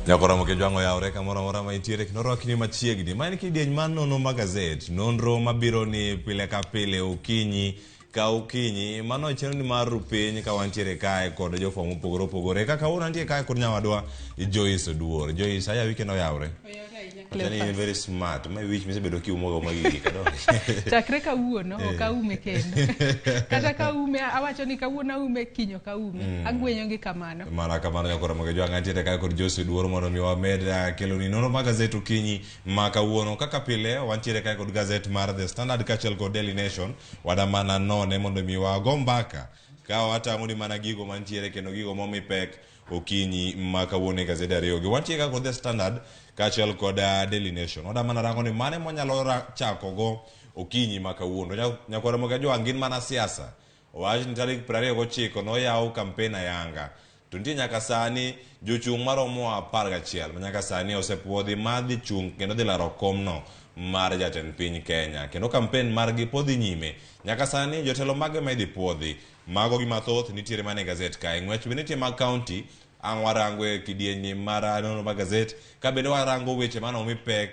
Nyakoromo kejwang'o yawre kamoro amora ma intiere kendo rwakni machiegni. Ma en kidieny mar nono ma gazet, nonro mabiro ni pile ka pile okinyi ka okinyi. Mano e chenro ni mar rupiny ka wantiere kae kod jofwambo mopogore opogore. Kaka kawuono antie kae kod nyawadwa Joyce Oduor. Joyce, aya weekend oyawre. Achani in very smart. Ma wich misebedo kiumoga uma gigi kadonge. Chakre kawuono ok aume kendo. Kata kaume awacho ni kawuono aume kiny ok aume. Agwenyo gi kamano. Mana kamano nyakoromo kejwang' antiere kae kod Joyce Oduor mondo mi wamed keloni nonro mar gazet okinyi ma kawuono. Kaka pile wantiere kae kod gazet mar The Standard kaachiel kod Daily Nation. Wada mana none mondo mi wago mbaka ka watang'o ni mana gigo mantiere kendo gigo momi pek okinyi ma kawuono e gazede ariyogi. Wantie ka kod The Standard kaachiel kod Daily Nation. Wada mana rango ni mane mwanyalo chako go okinyi ma kawuono. Nyakwar Kajwang' gin mana siasa. Owach ni tarik 29 noyaw kampen ayanga. To nitie nyaka sani jochung' maromo 11 ma nyaka sani osepuodhi mar dhi chung' kendo dhi laro komno mar jatend piny Kenya. Kendo kampen margi pod dhi nyime. Nyaka sani jotelo mage ma idhi puodhi. Mago gi mathoth nitiere mana e gazet kae. Ng'wech bende nitie mag county. Ang' warango e kidieny mar nonro mar gazet. Ka bende warango weche mane omi pek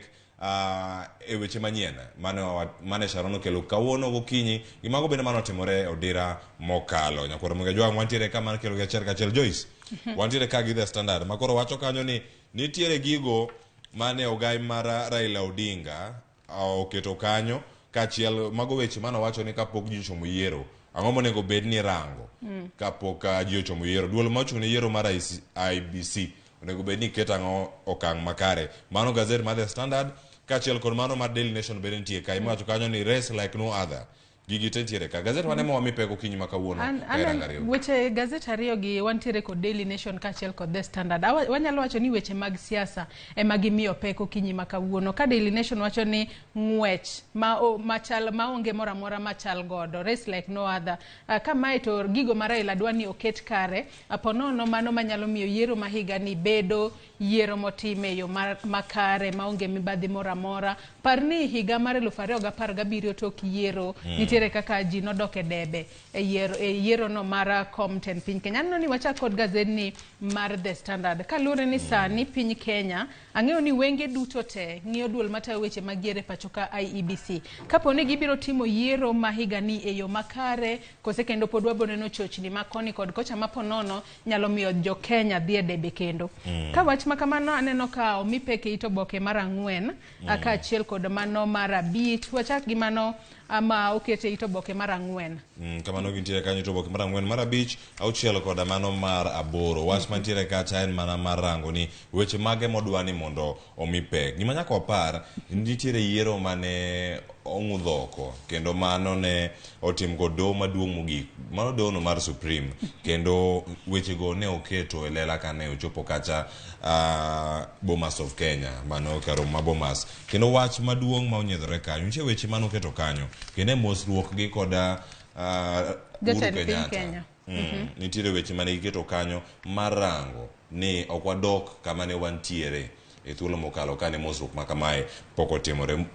e weche manyien mane Sharon okelo kawuono gokinyi gi mago bende mane otimore e odira mokalo. Nyakwar Ramogi Ajwang' wantiere ka mar kelo gi achiel kachiel. Joyce, wantiere ka gi The Standard ma koro wacho kanyo ni nitiere gigo mane ogai mar Raila Odinga oketo kanyo kaachiel mago weche mane owacho ni kapok ji ochomo yiero ang'o monego bed ni rango kapok ji ochomo yiero. Duol ma ochung' ne yiero mar IBC onego bed ni keto ang'o okang' makare. Mano gazet mar The Standard kaachiel kod mano mar Daily Nation bende nitie ka. Iwacho kanyo ni race like no other. Gigi te nitiere ka. Gazet mane ma wami pek okinyi ma kawuono ka irango ariyo. Weche gazet ariyo gi wantiere kod Daily Nation kaachiel kod The Standard. Wanyalo wacho ni weche mag siasa ema gimiyo pek okinyi ma kawuono. Ka Daily Nation wacho ni ng'wech machal maonge moro amora machal godo, race like no other. Ka mae to gigo ma Raila dwa ni oket kare, ponono mano manyalo miyo yiero ma higa ni bedo yiero motim e yo makare maonge mibadhi moro amora. Par ni higa mar 2017 tok yiero nitiere kaka ji nodok e debe e yiero, e yiero no mar kom tend piny Kenya. Aneno ni wachak kod gazedni mar The Standard. Kaluwore ni sani piny Kenya, ang'eyo ni wenge duto te ng'iyo duol matayo weche mag yiero e pacho ka IEBC. Kapo ni gibiro timo yiero ma higa ni e yo makare, kose kendo pod wabiro neno chochni ma koni kod kocha ma ponono nyalo miyo jo Kenya dhi e debe kendo. Ka wach ma kamano aneno ka omi pek e it oboke mar 4 kaachiel kod mano mar 5. Wachak gi mano ma oket e it oboke mar 4. Kamano gintiere kanyo it oboke mar 4, mar 5, 6 koda mano mar 8. Wach mantiere kacha en mana mar rango ni weche mage modwa ni mondo omi pek. Gima nyaka wapar, nitiere yiero mane ong'udho oko kendo mano ne otim kod doho maduong' mogik, mano dohono mar Supreme, kendo wechego ne oketo e lela kane ochopo kacha Bomas of Kenya, mano kar romo ma Bomas. Kendo wach maduong' ma onyiedhore kanyo, nitie weche mane oketo kanyo, kendo e mosruok gi kod Uhuru Jatend piny Kenyatta. Kenya. Nitiere weche mane giketo kanyo mar rango ni ok wadok kama ne wantiere e thuolo mokalo kane mosruok ma kamae pok otimore.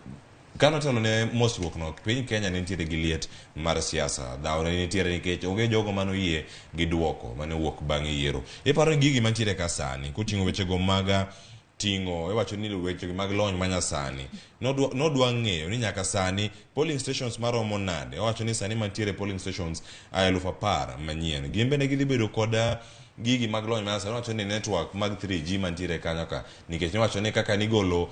Kane otelo ne mosruok no, piny Kenya ne nitiere gi liet mar siasa. Dhawo ne nitiere nikech onge jogo mane oyie gi duoko mane owuok bang' yiero. Iparo ni gigi mantiere ka sani koting'o wechego mag ting'o, iwacho ni weche mag lony manyasani nodwa ng'eyo ni nyaka sani polling stations maromo nade. Owacho ni sani mantiere polling stations 10,000 manyien. Gin bende gidhi bedo kod gigi mag lony manyasani. Owacho ni network mag 3G mantiere kanyo ka, nikech niwacho ni kaka nigolo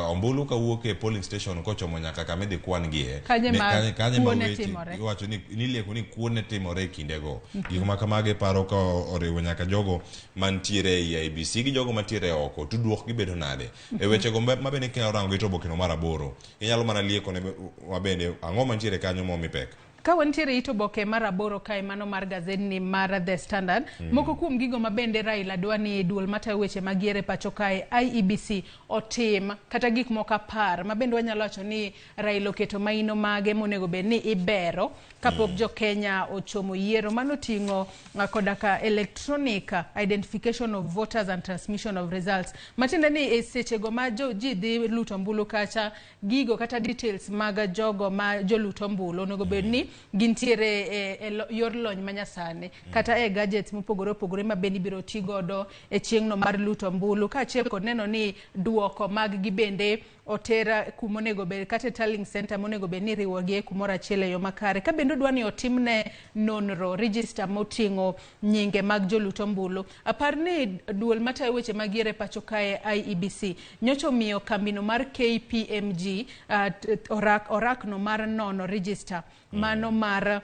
ombulu kawuok e polling station kochomo nyaka kama idhi kwan gie. Kanye ma Kanye ma kuo ne weche timore. Iwacho ni nilieko ni kuo ne timore e kindego. Gik ma kamago iparo ka oriwo nyaka jogo mantiere ei IEBC gi jogo mantiere oko. Tudruok gi bedo nade? E wechego ma bende kinyalo rango gi to oboke no mar 8, inyalo mana lieko ne ma bende ang'o mantiere kanyo momi pek. Ka wantiere it oboke mar 8 kae, mano mar gazedni mar The Standard, moko kuom gigo ma bende Raila dwa ni duol matayo weche mag yiero e pacho kae IEBC otim, kata gik moko 10 ma bende wanyalo wacho ni Raila oketo maino mage monego bed ni ibero kapok jo Kenya ochomo yiero. Mano ting'o koda ka electronic identification of voters and transmission of results. Matiende ni e sechego ma ji dhi luto ombulu kacha, gigo kata details mag jogo ma joluto ombulu onego bed ni gintiere e yor lony manyasani kata e gadgets mopogore opogore ma bende ibiro ti godo e chieng'no mar luto ombulu, kaachiel kod neno ni duoko mag gi bende oter kuma onego bed kata e tallying center monego bed ni iriwogi kumoro achiel e yo makare. Ka bende odwa ni otimne nonro register moting'o nyinge mag jolut ombulu. Apar ni duol matayo weche mag yiero e pacho kae IEBC nyocha omiyo kambino mar KPMG orakno mar nono register mano mar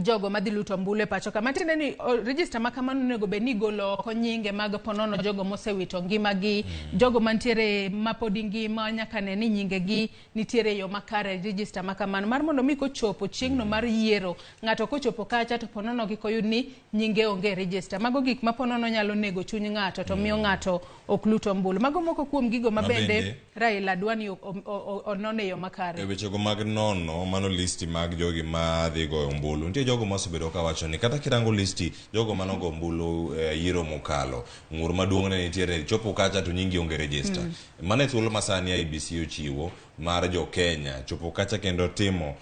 jogo madhi luto ombulu e pacho ka. Matiende ni register ma kamano onego bed ni igolo oko nyinge mag ponono jogo mosewito ngimagi, jogo mantiere mapod ngima nyaka ne ni nyingegi nitiere e yo makare e register ma kamano. Mar mondo mi kochopo chieng'no mar yiero, ng'ato kochopo kacha to ponono kik oyud ni nyinge onge e register. Mago gik ma ponono nyalo nego chuny ng'ato to miyo ng'ato ok lut ombulu. Mago moko kuom gigo ma bende Raila dwa ni onon e yo makare. E wechego mag nono mano listi mag jogi ma dhi goyo ombulu, nitie jogo ma osebedo ka wacho ni kata kirango listi jogo mane ogo ombulu e yiero mokalo, ng'ur maduong' ne nitiere chopo kacha to nyingi onge register. Mano e thuolo ma sani IEBC ochiwo mar jo Kenya chopo kacha kendo timo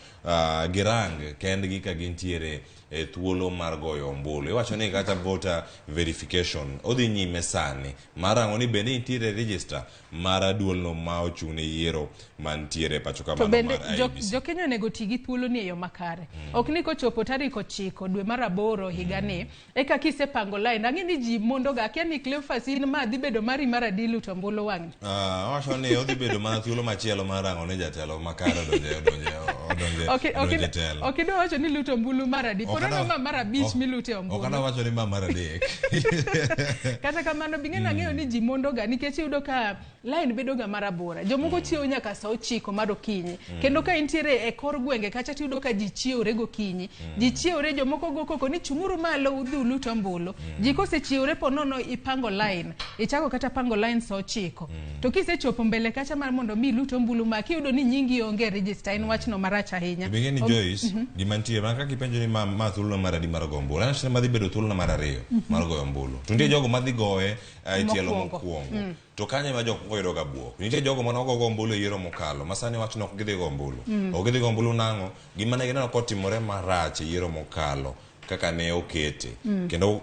girang kendgi ka gintiere e thuolo mar goyo ombulu. Iwacho ni kata voter verification odhi nyime sani mar rango ni bende nitiere register mar duolno ma ochung' ne yiero mantiere pacho ka To mano bende mar IEBC. jo Kenya onego ti gi thuolo ni e yo makare. Ok ni kochopo tarik 9 dwe mar 8 higani, eka kisepango line. Ang'e ni ji mondo ga, akia ni Cleophas in ma dhi bedo mari mar adi luto ombulu wang'ni. Awacho ni odhi bedo mana thuolo machielo mar rango ni jatelo makare odonje odonje e telo. Ok idwa wacho ni luto ombulu mar adi. Pod ma mar 5 milute ombulu. Ok adwa wacho ni ma mar 3. Kata kamano bing'e nang'eyo ni ji mondo ga nikech iyudo ka line bedo ga marabora. Jomoko chiewo nyaka saa 9 mar okinyi. Kendo ka intiere e kor gwenge kacha tiyudo ka ji chiewore gokinyi. Ji chiewore, jomoko go koko ni chung'uru malo udhi ulut ombulu. Ji kosechiewore po nono ipango line. Ichako kata pango line saa 9. To kisechopo mbele kacha mar mondo mi ilut ombulu ma kiyudo ni nyingi onge e register en wachno marach ahinya. Bing'e ni Joyce, gima nitie mana kaka ipenjo ni ma thuolo mar adi mar goyo ombulu. An achiel madhi bedo thuolo mar 2 mar goyo ombulu. To nitie jogo madhi goye e tielo mokwongo. To kanyo ema jok moko yudo ga buok. Nitie jogo mane ogo ombulu e yiero mokalo, ma sani wach ni ok gidhi go ombulu. Ok gidhi go ombulu nang'o? Gima ne gineno kotimore marach e yiero mokalo kaka ne okete. Kendo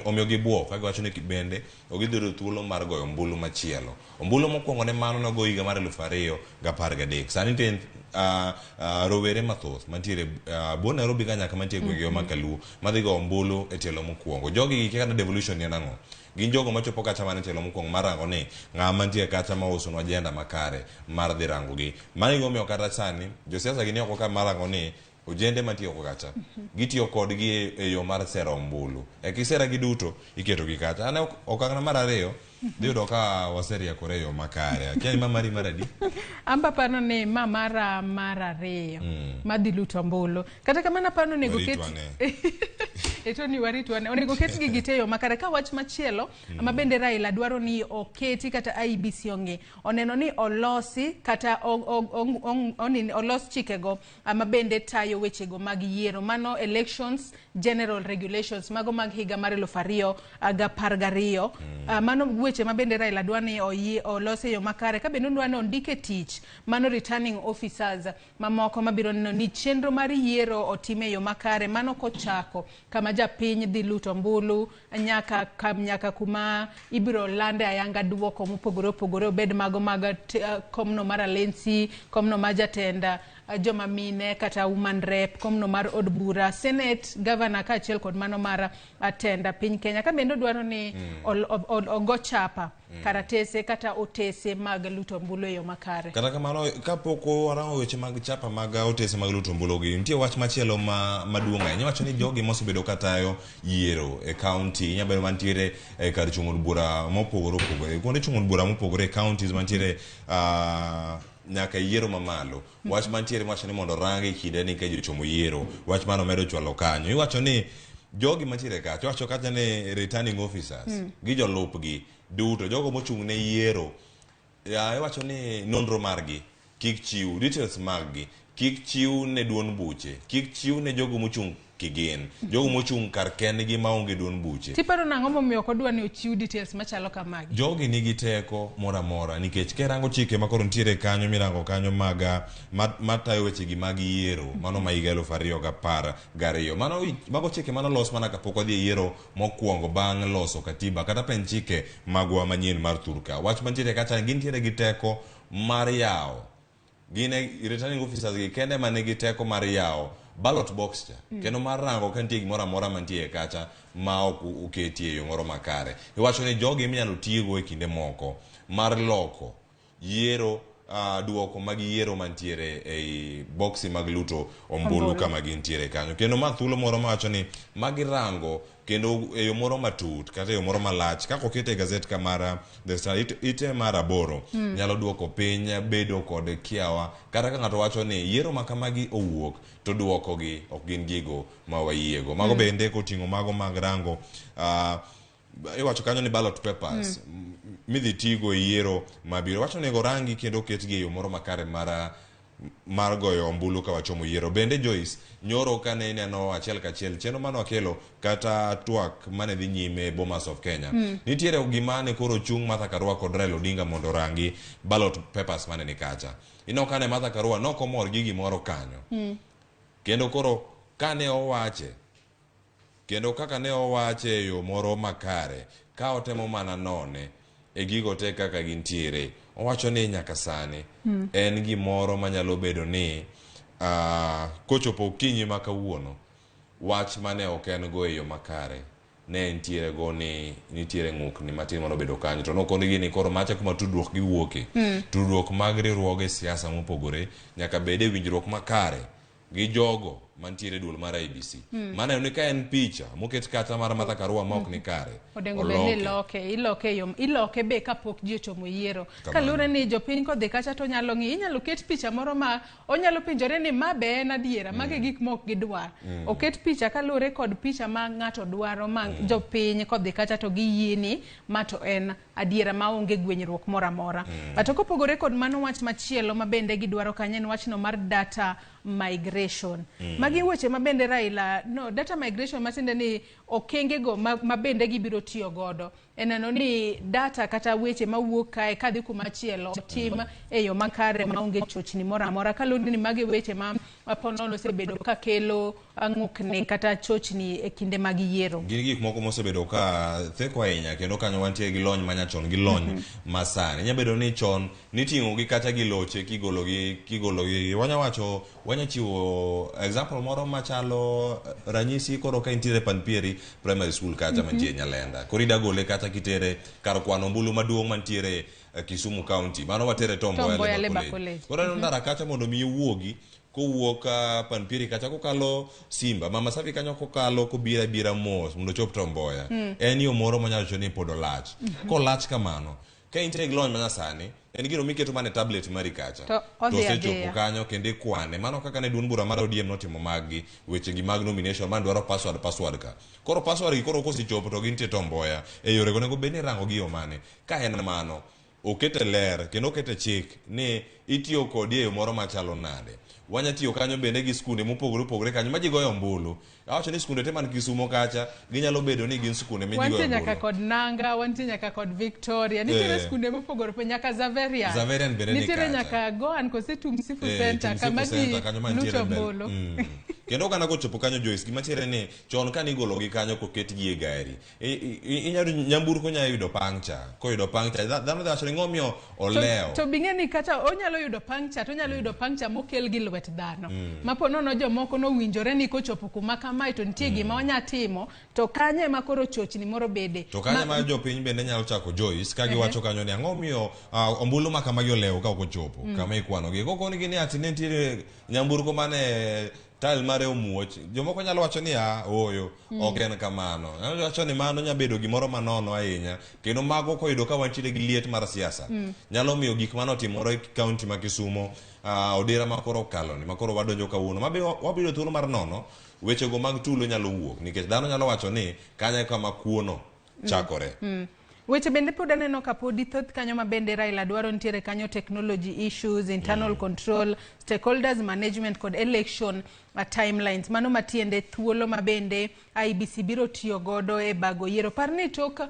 omiyo gibuok ka giwacho ni bende ok gidhi yudo thuolo mar goyo ombulu machielo. Ombulu mokwongo ne mano nogo higa mar 2013. Sani nitie rowere mathoth mantiere buo Nairobi ka nyaka mantie gwenge ma Kaluo madhi goyo ombulu e tielo mokwongo. Jogi gikia kata devolution en ang'o. Gin jogo machopo kacha mana e tielo mokwongo mar rango ni ng'ama mantie kacha ma usonwa agenda makare mar dhi rango gi. Mano e gimomiyo kata sani josiasa gi ni oko ka mar rango ni ojende mantie oko kacha gitiyo kodgi e yo mar sero ombulu. E kisera gi duto iketo gi kacha. An okang' mar 2 dhi yudo ka waseriekore e yo makare. Akia ni ma mari mar adi? Amba paro ni ma mara mar 2 madhi luto ombulu. Kata kamano aparo ni onego ket Eto ni warit wane. Onego ket gi gite yo makare. Ka wach machielo ma bende Raila dwaro ni oketi kata IEBC ong'i. Oneno ni olosi kata olos chikego ma bende tayo wechego mag yiero. Mano Elections General Regulations mago mag higa mar 2012. Mano weche ma bende Raila dwa ni olos e yo makare. Ka bende odwa ni ondike tich mano returning officers mamoko mabiro neno ni chenro mar yiero otime e yo makare. Mano kochako kama japiny dhi luto ombulu nyaka kuma ibiro lande ayanga duoko mopogore opogore, obed mago mag komno mar Alensi, komno mar jatenda joma mine kata woman rep, komno mar od bura, senate, governor kaachiel kod mano mar tenda piny Kenya. Ka bende odwaro ni ogo chapa karatese kata otese mag luto ombulu e yo makare. Kata kamano kapok warango weche mag chapa mag otese mag luto ombulu gi, nitie wach machielo maduong' ahinya. Iwacho ni jogi mosebedo katayo yiero e county, inya bedo mantiere e kar chung' od bura mopogore opogore, kuonde chung' od bura mopogore e counties mantiere nyaka yiero mamalo. Wach mantiere wacho ni mondo rang e kinde ni ka ji ochomo yiero, wach mano medo chwalo kanyo. Iwacho ni jogi mantiere kacha, iwacho kacha ni returning officers gi jolupgi duto, jogo mochung' ne yiero, iwacho ni nonro margi kik chiw, details maggi Kik chiw ne duond buche, kik chiw ne jogo mochung' kigin, jogo mochung' kar kendgi maonge duond buche. Tiparo nang'o momiyo ok odwa ni ochiw details machalo kamagi? Jogi nigi teko moro amora nikech kirango chike makoro nitiere kanyo mirango kanyo mag matayo wechegi mag yiero mano ma higa 2012 mano mago chike manolos mana kapok wadhi e yiero mokwongo bang' loso katiba kata pen chike magwa manyien mar thurka. Wach mantiere kacha gintiere gi teko mar yawo gin e returning officers gi kende ma nigi teko mar yawo ballot box cha kendo mar rango ka nitie gimoro amora mantie kacha ma ok oketi e yo moro makare. Iwacho ni jogi eminyalo tigo e kinde moko mar loko yiero duoko mag yiero mantiere ei boksi mag luto ombulu kama gintiere kanyo. Kendo ma thuolo moro mawacho ni magi rango kendo e yo moro matut kata e yo moro malach kaka okete e gazet ka mar The Star ite mar 8 nyalo duoko piny bedo kod kiawa kata ka ng'ato wacho ni yiero ma kamagi owuok to duoko gi ok gin gigo ma wayiego. Mago bende koting'o mago mag rango iwacho kanyo ni ballot papers midhi tigo e yiero mabiro. Wacho onego rangi kendo oketgi e yo moro makare mar goyo ombulu ka wachomo yiero. Bende Joyce, nyoro kane ineno achiel kachiel chenro mane wakelo kata twak mane dhi nyime Bomas of Kenya. Nitiere gima ne koro chung' Martha Karua kod Raila Odinga mondo orangi ballot papers mane ni kacha. Ineno kane Martha Karua nok omor gi gimoro kanyo. Kendo koro kane owache kendo kaka ne owache e yo moro makare ka otemo mana none e gigo te kaka gintiere owacho ni nyaka sani en gimoro manyalo bedo ni kochopo okinyi ma kawuono wach mane ok en go e yo makare ne nitiere go ni nitiere ng'ukni matin manobedo kanyo to nokonigi ni koro macha kuma tudruok gi wuoke tudruok mag riwruoge siasa mopogore nyaka bed e winjruok makare gi jogo mantiere e duol mar IEBC. Mano ni ka en picha moket kata mar Martha Karua ma ok ni kare. Odengo bed ni iloke, iloke yo, iloke be kapok ji ochomo yiero. Kaluwore ni jopiny kodhi kacha to nyalo ng'i, inyalo ket picha moro ma onyalo penjore ni ma be en adiera, magi gik mok gidwar. Oket picha kaluwore kod picha ma ng'ato dwaro ma jopiny kodhi kacha to giyie ni ma to en adiera maonge gwenyruok moro amora. To kopogore kod mano wach machielo ma bende gidwaro kanyo en wachno mar data migration. Magi weche ma bende Raila, no, data migration matiende ni okengego ma bende gibiro tiyo godo. E neno ni data kata weche mawuok kae kadhi kuma chielo tim e yo makare maonge chochni moro amora. Kaluwore ni magi weche ma ponono osebedo ka kelo ng'ukni kata chochni e kinde mag yiero. Gin gik moko mosebedo ka theko ahinya kendo kanyo wantie gi lony manyachon gi lony masani. Inya bedo ni chon niting'o gi kata gi loche kigolo gi wanya wacho wanya chiwo example moro machalo ranyisi koro ka intiere Panpieri Primary School kacha mantie Nyalenda. Koro ida gole kata kitere kar kwano ombulu maduong' mantiere Kisumu County. Mano watere Tom Mboya Labour College. Koro aneno ndara kacha mondo mi iwuogi kowuok Panpieri kacha kokalo Simba. Mama Safi kanyo kokalo kobira bira mos mondo ochop Tom Mboya. En yo moro manyalo wacho ni pod olach. Kolach kamano, ka intie gi lony manyasani, en gino miketo mana e tablet mari kacha. To osechopo kanyo kendo ikwane. Mano kaka ne duond bura mar ODM notimo mag-gi, weche gi mag nomination man dwaro password ka. Koro password gi koro kosechopo to gintie Tom Mboya. E yorego onego bed ni irango gi yo mane. Ka en mano, okete ler kendo okete chik ni itiyo kode e yo moro machalo nade. Wanya tiyo kanyo bende gi skunde mopogore opogore kanyo ma ji goyo ombulu. Awacho ni skunde te man Kisumo kacha ginyalo bedo ni gin skunde ma ji goyo ombulu. Wantie nyaka kod Nanga, wantie nyaka kod Victoria, nitiere skunde mopogore opogore nyaka Zaverian. Zaverian bende ni kacha. Nitiere nyaka Goan kose Tumsifu Center kama ji luto ombulu. Kendo oganda kochopo kanyo Joyce, gima tiere ni chon kane igologi kanyo koketgi e gari, inyalo nyamburko nyalo yudo puncture, koyudo puncture dhano dhi wacho ni ng'o olewo. To bing'e ni kata onyalo yudo puncture, to onyalo yudo puncture mokel gi lwet dhano. Ma po nono jomoko nowinjore ni kochopo kuma kamae to nitie gima onya timo, to kanyo ema koro chochni moro bede. To kanyo ma jopiny bende nyalo chako Joyce ka giwacho kanyo ni ang'o miyo ombulu ma kamagi olewo ka ok ochopo kama ikwanogi. Kokonigi ni ati ne nitiere nyamburko mane tile mare omuoch, jomoko nyalo wacho ni ooyo, ok en kamano. Nyalo wacho ni mano nyalo bedo gimoro manono ahinya, kendo mago koyudo ka wantiere gi liet mar siasa nyalo miyo gik mane otimore e kaunti ma Kisumo, odira ma koro okaloni, ma koro wadonjo kawuono, mabe wabiro thuolo mar nono wechego mag tulo nyalo wuok, nikech dhano nyalo wacho ni kanyo e kama kuono chakore. Weche bende pod aneno ka podi thoth kanyo ma bende Raila dwaro nitiere kanyo technology issues, internal control, Stakeholders management kod election timelines. Mano matiende thuolo mabende IEBC biro tiyo godo e bago yiero. Par ni tok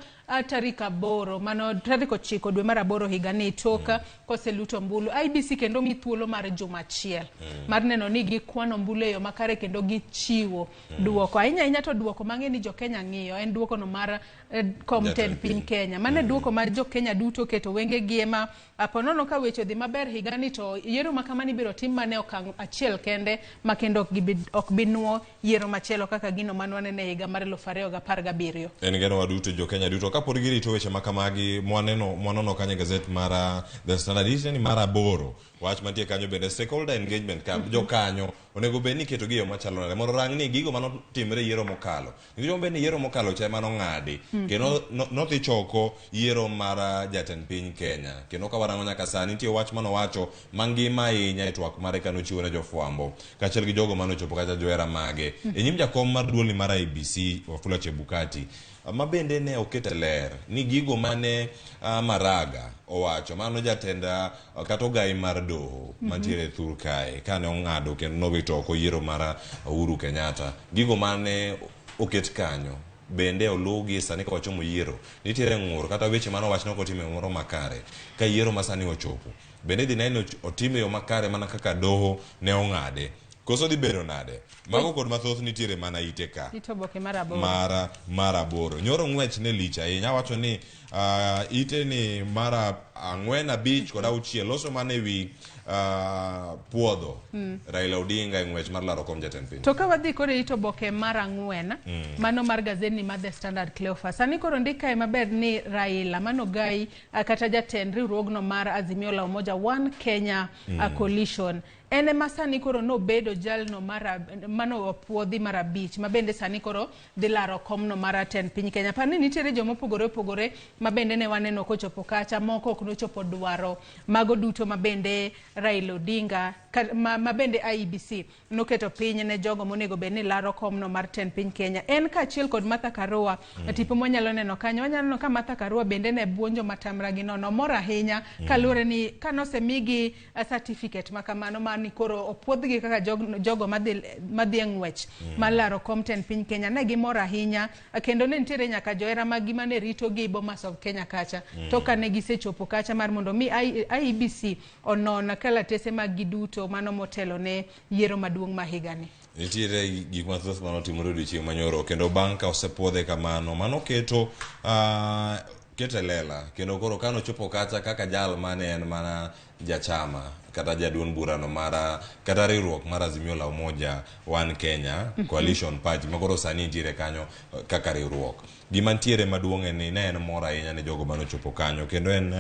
tarik 8, mano tarik 9 dwe mar 8 higani, tok koseluto ombulu, IEBC kendo mi thuolo mar juma achiel mar neno ni gikwano ombulu e yo makare kendo gichiwo duoko. Ahinya ahinya to duoko mang'e ni jo Kenya ng'iyo en duoko no mar kom tend piny Kenya. Mano e duoko mar jo Kenya duto keto wengegi ema ponono ka weche odhi maber higani to yiero ma kamani ibiro tim mana e okang' achiel kende ma kendo ok bi nuo yiero machielo kaka gino mane waneno e higa mar 2017. En geno waduto jo Kenya duto kapod girito weche ma kamagi mwaneno mwanono kanyo e gazet mar The Standard ni mar 8 wach mantie kanyo bende stakeholder engagement ka jokanyo onego bed ni iketo gi e yo machalo nade mondo rang ni gigo manotimre yiero mokalo nikech bed ni yiero mokalo cha ema nong'adi kendo nodhi choko yiero mar jatend piny Kenya kendo ka warango nyaka sani nitie wach manowacho mangima ahinya e twak mare kanochiwo ne jofwambo kaachiel gi jogo manochopo kata johera mage e nyim jakom mar duolni mar IEBC Wafula Chebukati ma bende ne oketo ler ni gigo mane Maraga owacho mano jatend kata ogai mar doho mantiere thur kae kane ong'ado kendo nowito oko yiero mar Uhuru Kenyatta gigo mane oket kanyo bende oluwgi sani ka wachomo yiero nitiere ng'ur kata weche mane owach nok otime moro makare ka yiero ma sani ochopo bende idhi ne ni otime yo makare mana kaka doho ne ong'ade koso dhi bedo nade mago kod mathoth nitiere mana ite ka Ite oboke mar 8 mar 8 nyoro ng'wech ne lich ahinya awacho ni ite ni mar 4, 5 kod 6 loso mana ewi puodho Raila Odinga e ng'wech mar laro kom jatend piny. To ka wadhi koro e it oboke mar 4 mano mar gazeti mar The Standard Cleophas. Sani koro ndik kae maber ni Raila mano gai kata jatend riwruogno mar Azimio la Umoja One Kenya Coalition en ema sani koro nobedo jalno mano opuodhi mar 5 ma bende sani koro dhi laro komno mar tend piny Kenya. Par ni nitiere joma opogore opogore ma bende ne waneno kochopo kacha, moko ok nochopo dwaro mago duto ma bende Raila Odinga ma bende IEBC noketo piny ne jogo monego bed ni laro komno mar tend piny Kenya. En kaachiel kod Martha Karua tipo mwanyalo neno kanyo, wanyalo neno ka Martha Karua bende ne buonjo matamra gi nono mor ahinya kaluwore ni kanosemigi certificate ma kamano mani koro opuodhgi kaka jogo madhi e ng'wech mar laro kom tend piny Kenya, ne gimor ahinya kendo ne nitiere nyaka johera maggi mane ritogi Bomas of Kenya kacha. To kane gisechopo kacha mar mondo mi IEBC onon kalatese mag gi duto mano motelo ne yiero maduong' ma higani. Nitiere gik mathoth manotimore odiochieng' manyoro kendo bang' ka osepuodhe kamano mano keto kete lela kendo koro kanochopo kacha kaka jal mane en mana jachama kata jaduond burano mar kata riwruok mar Azimio la Umoja One Kenya Coalition Party ma koro sani nitiere kanyo kaka riwruok. Gima nitiere maduong' en ni ne en mor ahinya ne jogo manochopo kanyo kendo en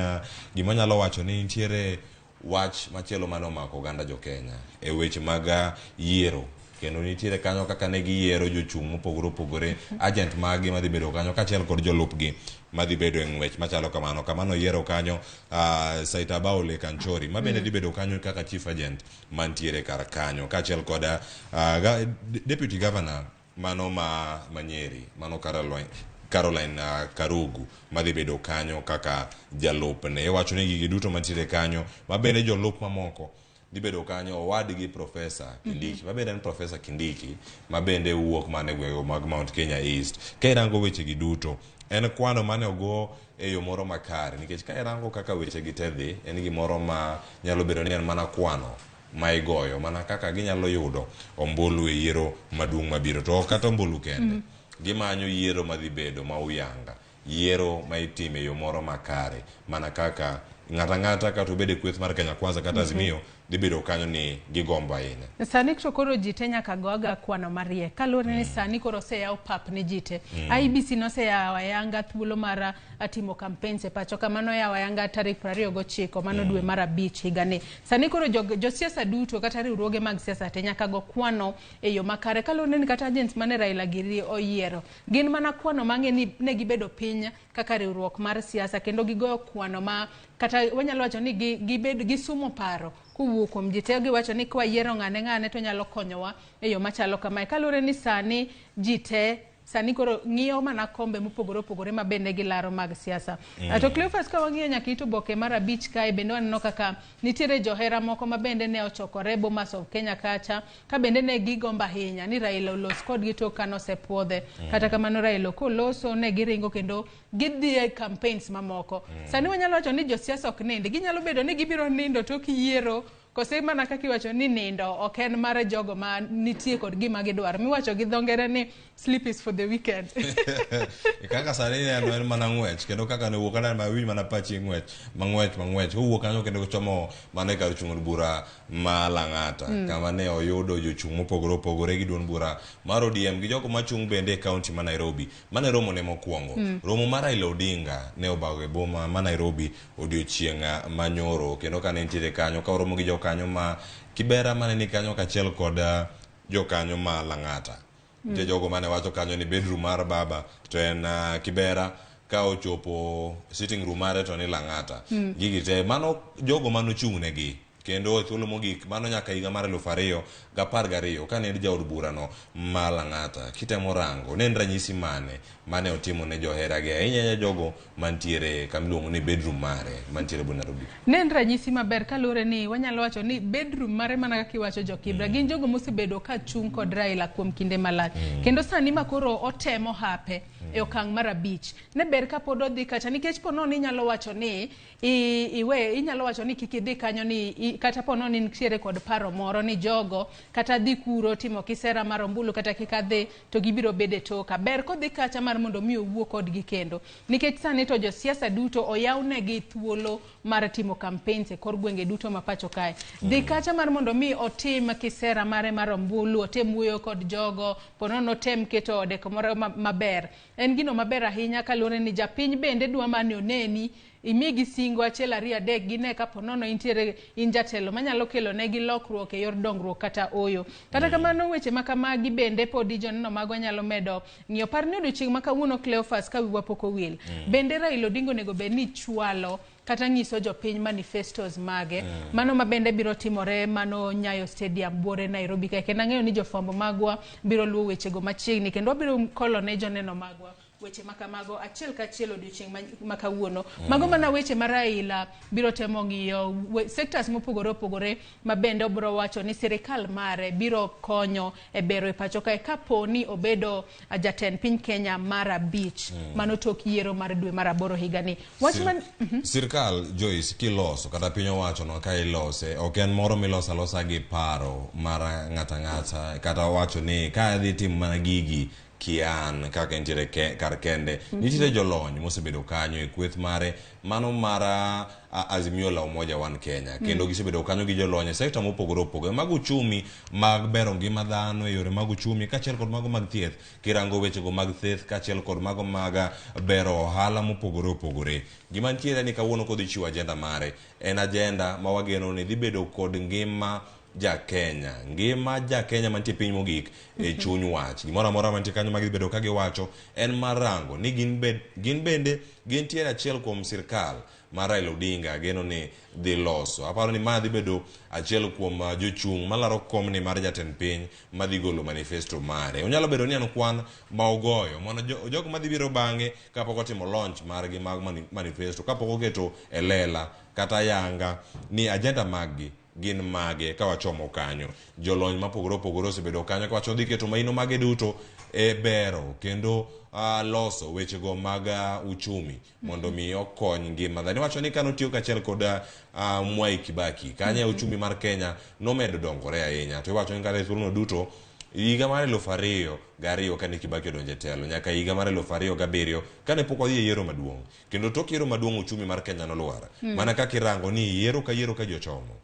gima nyalo wacho ni nitiere wach machielo mane omako oganda jo Kenya e weche mag yiero kendo nitiere kanyo kaka ne giyiero jochung' mopogore opogore agent maggi madhi bedo kanyo kaachiel kod jolupgi madhi bedo e ng'wech machalo kamano. Kamano yiero kanyo Saitabao Ole Kanchori ma bende dhi bedo kanyo kaka chief agent mantiere kar kanyo kaachiel kod deputy governor mano ma Nyeri mano Caroline Karugu madhi bedo kanyo kaka jalupne. Iwacho ni gigi duto mantiere kanyo ma bende jolup mamoko dhi bedo kanyo owadgi Professor Kindiki ma bende en Professor Kindiki ma bende wuok mana e gwenge mag Mount Kenya East. Ka irango weche gi duto en kwano mane ogo e yo moro makare nikech ka irango kaka weche gi te dhi en gimoro ma nyalo bedo ni en mana kwano ma igoyo mana kaka ginyalo yudo ombulu e yiero maduong' mabiro to ok kata ombulu kende. Gimanyo yiero madhi bedo ma uyanga, yiero ma itimo e yo moro makare mana kaka ng'ata ng'ata kata obed e kweth mar Kenya Kwanza kata Azimio dhi bedo kanyo ni gigombo ahinya. Sani to koro ji te nyaka go aga kwano mariek kaluwore ni sani koro oseyaw pap ne ji te. IEBC noseyawo ayanga thuolo mar timo campaigns e pacho ka, mano yawo ayanga tarik 29 mano dwe mar 5 higani. Sani koro josiasa duto kata riwruoge mag siasa te nyaka go kwano e yo makare kaluwore ni kata agents mane Raila giri oyiero gin mana kwano mang'e ni ne gibedo piny kaka riwruok mar siasa kendo gigoyo kwano ma kata wanyalo wacho ni gibed gisumo paro kowuok kuom ji te, giwacho ni kwa yiero ng'ane ng'ane to nyalo konyowa e yo machalo kamae kaluwore ni sani ji te Sani koro ng'iyo mana kombe mopogore opogore ma bende gilaro mag siasa. To Cleophas, ka wang'iyo nyaka it oboke mar 5 kae, bende waneno kaka nitiere johera moko ma bende ne ochokore Bomas of Kenya kacha, ka bende ne gigombo ahinya ni Raila olos kodgi tok ka nosepuodhe. Kata kamano Raila koloso ne giringo kendo gidhi e campaigns mamoko. Sani wanyalo wacho ni josiasa ok nindi. Ginyalo bedo ni gibiro nindo tok yiero, kose mana kaka iwacho ni nindo ok en mar jogo ma nitie kod gima gidwaro. Miwacho gi dho ngere ni sleep is for the weekend. Kaka sani ineno en mana ng'wech, kendo kaka ne wuok aneno ma mana pachi ng'wech, mang'wech mang'wech. Owuok kanyo kendo kochomo mana e kar chung' od bura ma Lang'ata, kama ne oyudo jochung' mopogore opogore gi duond bura mar ODM gi jogo machung' bende e kaunti ma Nairobi. Mane romo ne mokwongo. Romo mar Raila Odinga ne obago e boma ma Nairobi odiochieng' manyoro, kendo kane nitiere kanyo ka oromo gi jokanyo ma Kibera mane ni kanyo kaachiel kod jokanyo ma Lang'ata. Nitie jogo mane wacho kanyo ni bedroom mar baba to en Kibera, ka ochopo sitting room mare to ni Lang'ata. Gigi te mano jogo manochung' negi. Kendo e thuolo mogik mano nyaka higa mar 2012 kane en jaod burano ma Lang'ata. Kitemo rango ne en ranyisi mane mane otimo ne joherage, ahinya ahinya jogo mantiere kama iluongo ni bedroom mare mantiere bu Nairobi. Ne en ranyisi maber kaluwore ni wanyalo wacho ni bedroom mare mana kaka iwacho jo Kibra, gin jogo mosebedo ka chung' kod Raila kuom kinde malach. Kendo sani ma koro otemo hape e okang' mar 5. Ne ber ka pod odhi kacha, nikech po nono inyalo wacho ni iwe, inyalo wacho ni kik idhi kanyo ni kata po nono nitiere kod paro moro ni jogo kata dhi kuro timo kisera mar ombulu kata kik adhi to gibiro bedo e toka. Ber kodhi kacha mar mondo mi owuo kodgi kendo, nikech sani to josiasa duto oyawnegi thuolo mar timo campaigns e kor gwenge duto ma pacho kae. Dhi kacha mar mondo mi otim kisera mare mar ombulu, otem wuoyo kod jogo, po nono otem keto ode kumoro maber. En gino maber ahinya kaluwore ni japiny bende dwa mani oneni, imigi singo 1 2 3 gine ka po nono intiere in jatelo manyalo kelo negi lokruok e yor dongruok kata oyo. Kata kamano weche ma kamagi bende podi joneno magwa nyalo medo ng'iyo. Par ni odiochieng' ma kawuono Cleophas, ka wiwa pok owil, bende Raila Odinga onego bed ni chwalo kata nyiso jopiny manifestos mage. Mano ma bende biro timore mano Nyayo Stadium buore Nairobi kae. Kendo ang'eyo ni jofwambo magwa biro luwo wechego machiegni, kendo wabiro kolo ne joneno magwa weche makamago achiel kachiel odiochieng' ma kawuono. Mago mana weche ma Raila biro temo ng'iyo sectors mopogore opogore ma bende obiro wacho ni sirikal mare biro konyo e bero e pacho kae kapo ni obedo jatend piny Kenya mar 5, mano tok yiero mar dwe mar 8 higani. Wach man Sirkal Joyce kiloso kata piny owacho no ka ilose ok en moro miloso alosa gi paro mar ng'ata ng'ata kata wacho ni ka adhi timo mana gigi kian kaka entiere kar kende. Nitiere jolony mosebedo kanyo e kweth mare mano mar Azimio la Umoja One Kenya, kendo gisebedo kanyo gi jolony e sekta mopogore opogore mag uchumi, mag bero ngima dhano e yore mag uchumi kaachiel kod mago mag thieth, kirango wechego mag thieth kaachiel kod mago mag bero ohala mopogore opogore. Gima nitiere ni kawuono kodhi chiwo agenda mare, en agenda ma wageno ni dhi bedo kod ngima ja Kenya, ngima ja Kenya mantie piny mogik e chuny wach. Gimoro amora mantie kanyo ma gibedo ka giwacho en mar rango ni gin bende gintiere achiel kuom sirkal mar Raila Odinga geno ni dhi loso. Aparo ni ma dhi bedo achiel kuom jochung' malaro komni mar jatend piny madhi golo manifesto mare. Onyalo bedo ni en kwan ma ogoyo mondo jogo madhi biro bang'e kapok otimo launch margi mag manifesto, kapok oketo e lela kata yanga ni agenda maggi gin mage ka wachomo kanyo. Jolony mopogore opogore osebedo kanyo kawacho dhi keto maino mage duto e bero kendo loso wechego mag uchumi mondo mi okony ngima dhano. Iwacho ni kano tiyo kaachiel kod Mwai Kibaki, kanyo uchumi mar Kenya nomedo dongore ahinya. To iwacho ni kata e thuolono duto higa mar 2002 kane Kibaki odonjo e telo nyaka higa mar 2007 kane pok odhi e yiero maduong', kendo tok yiero maduong' uchumi mar Kenya nolwar. Mana kaka irango ni yiero ka yiero ka ji ochomo,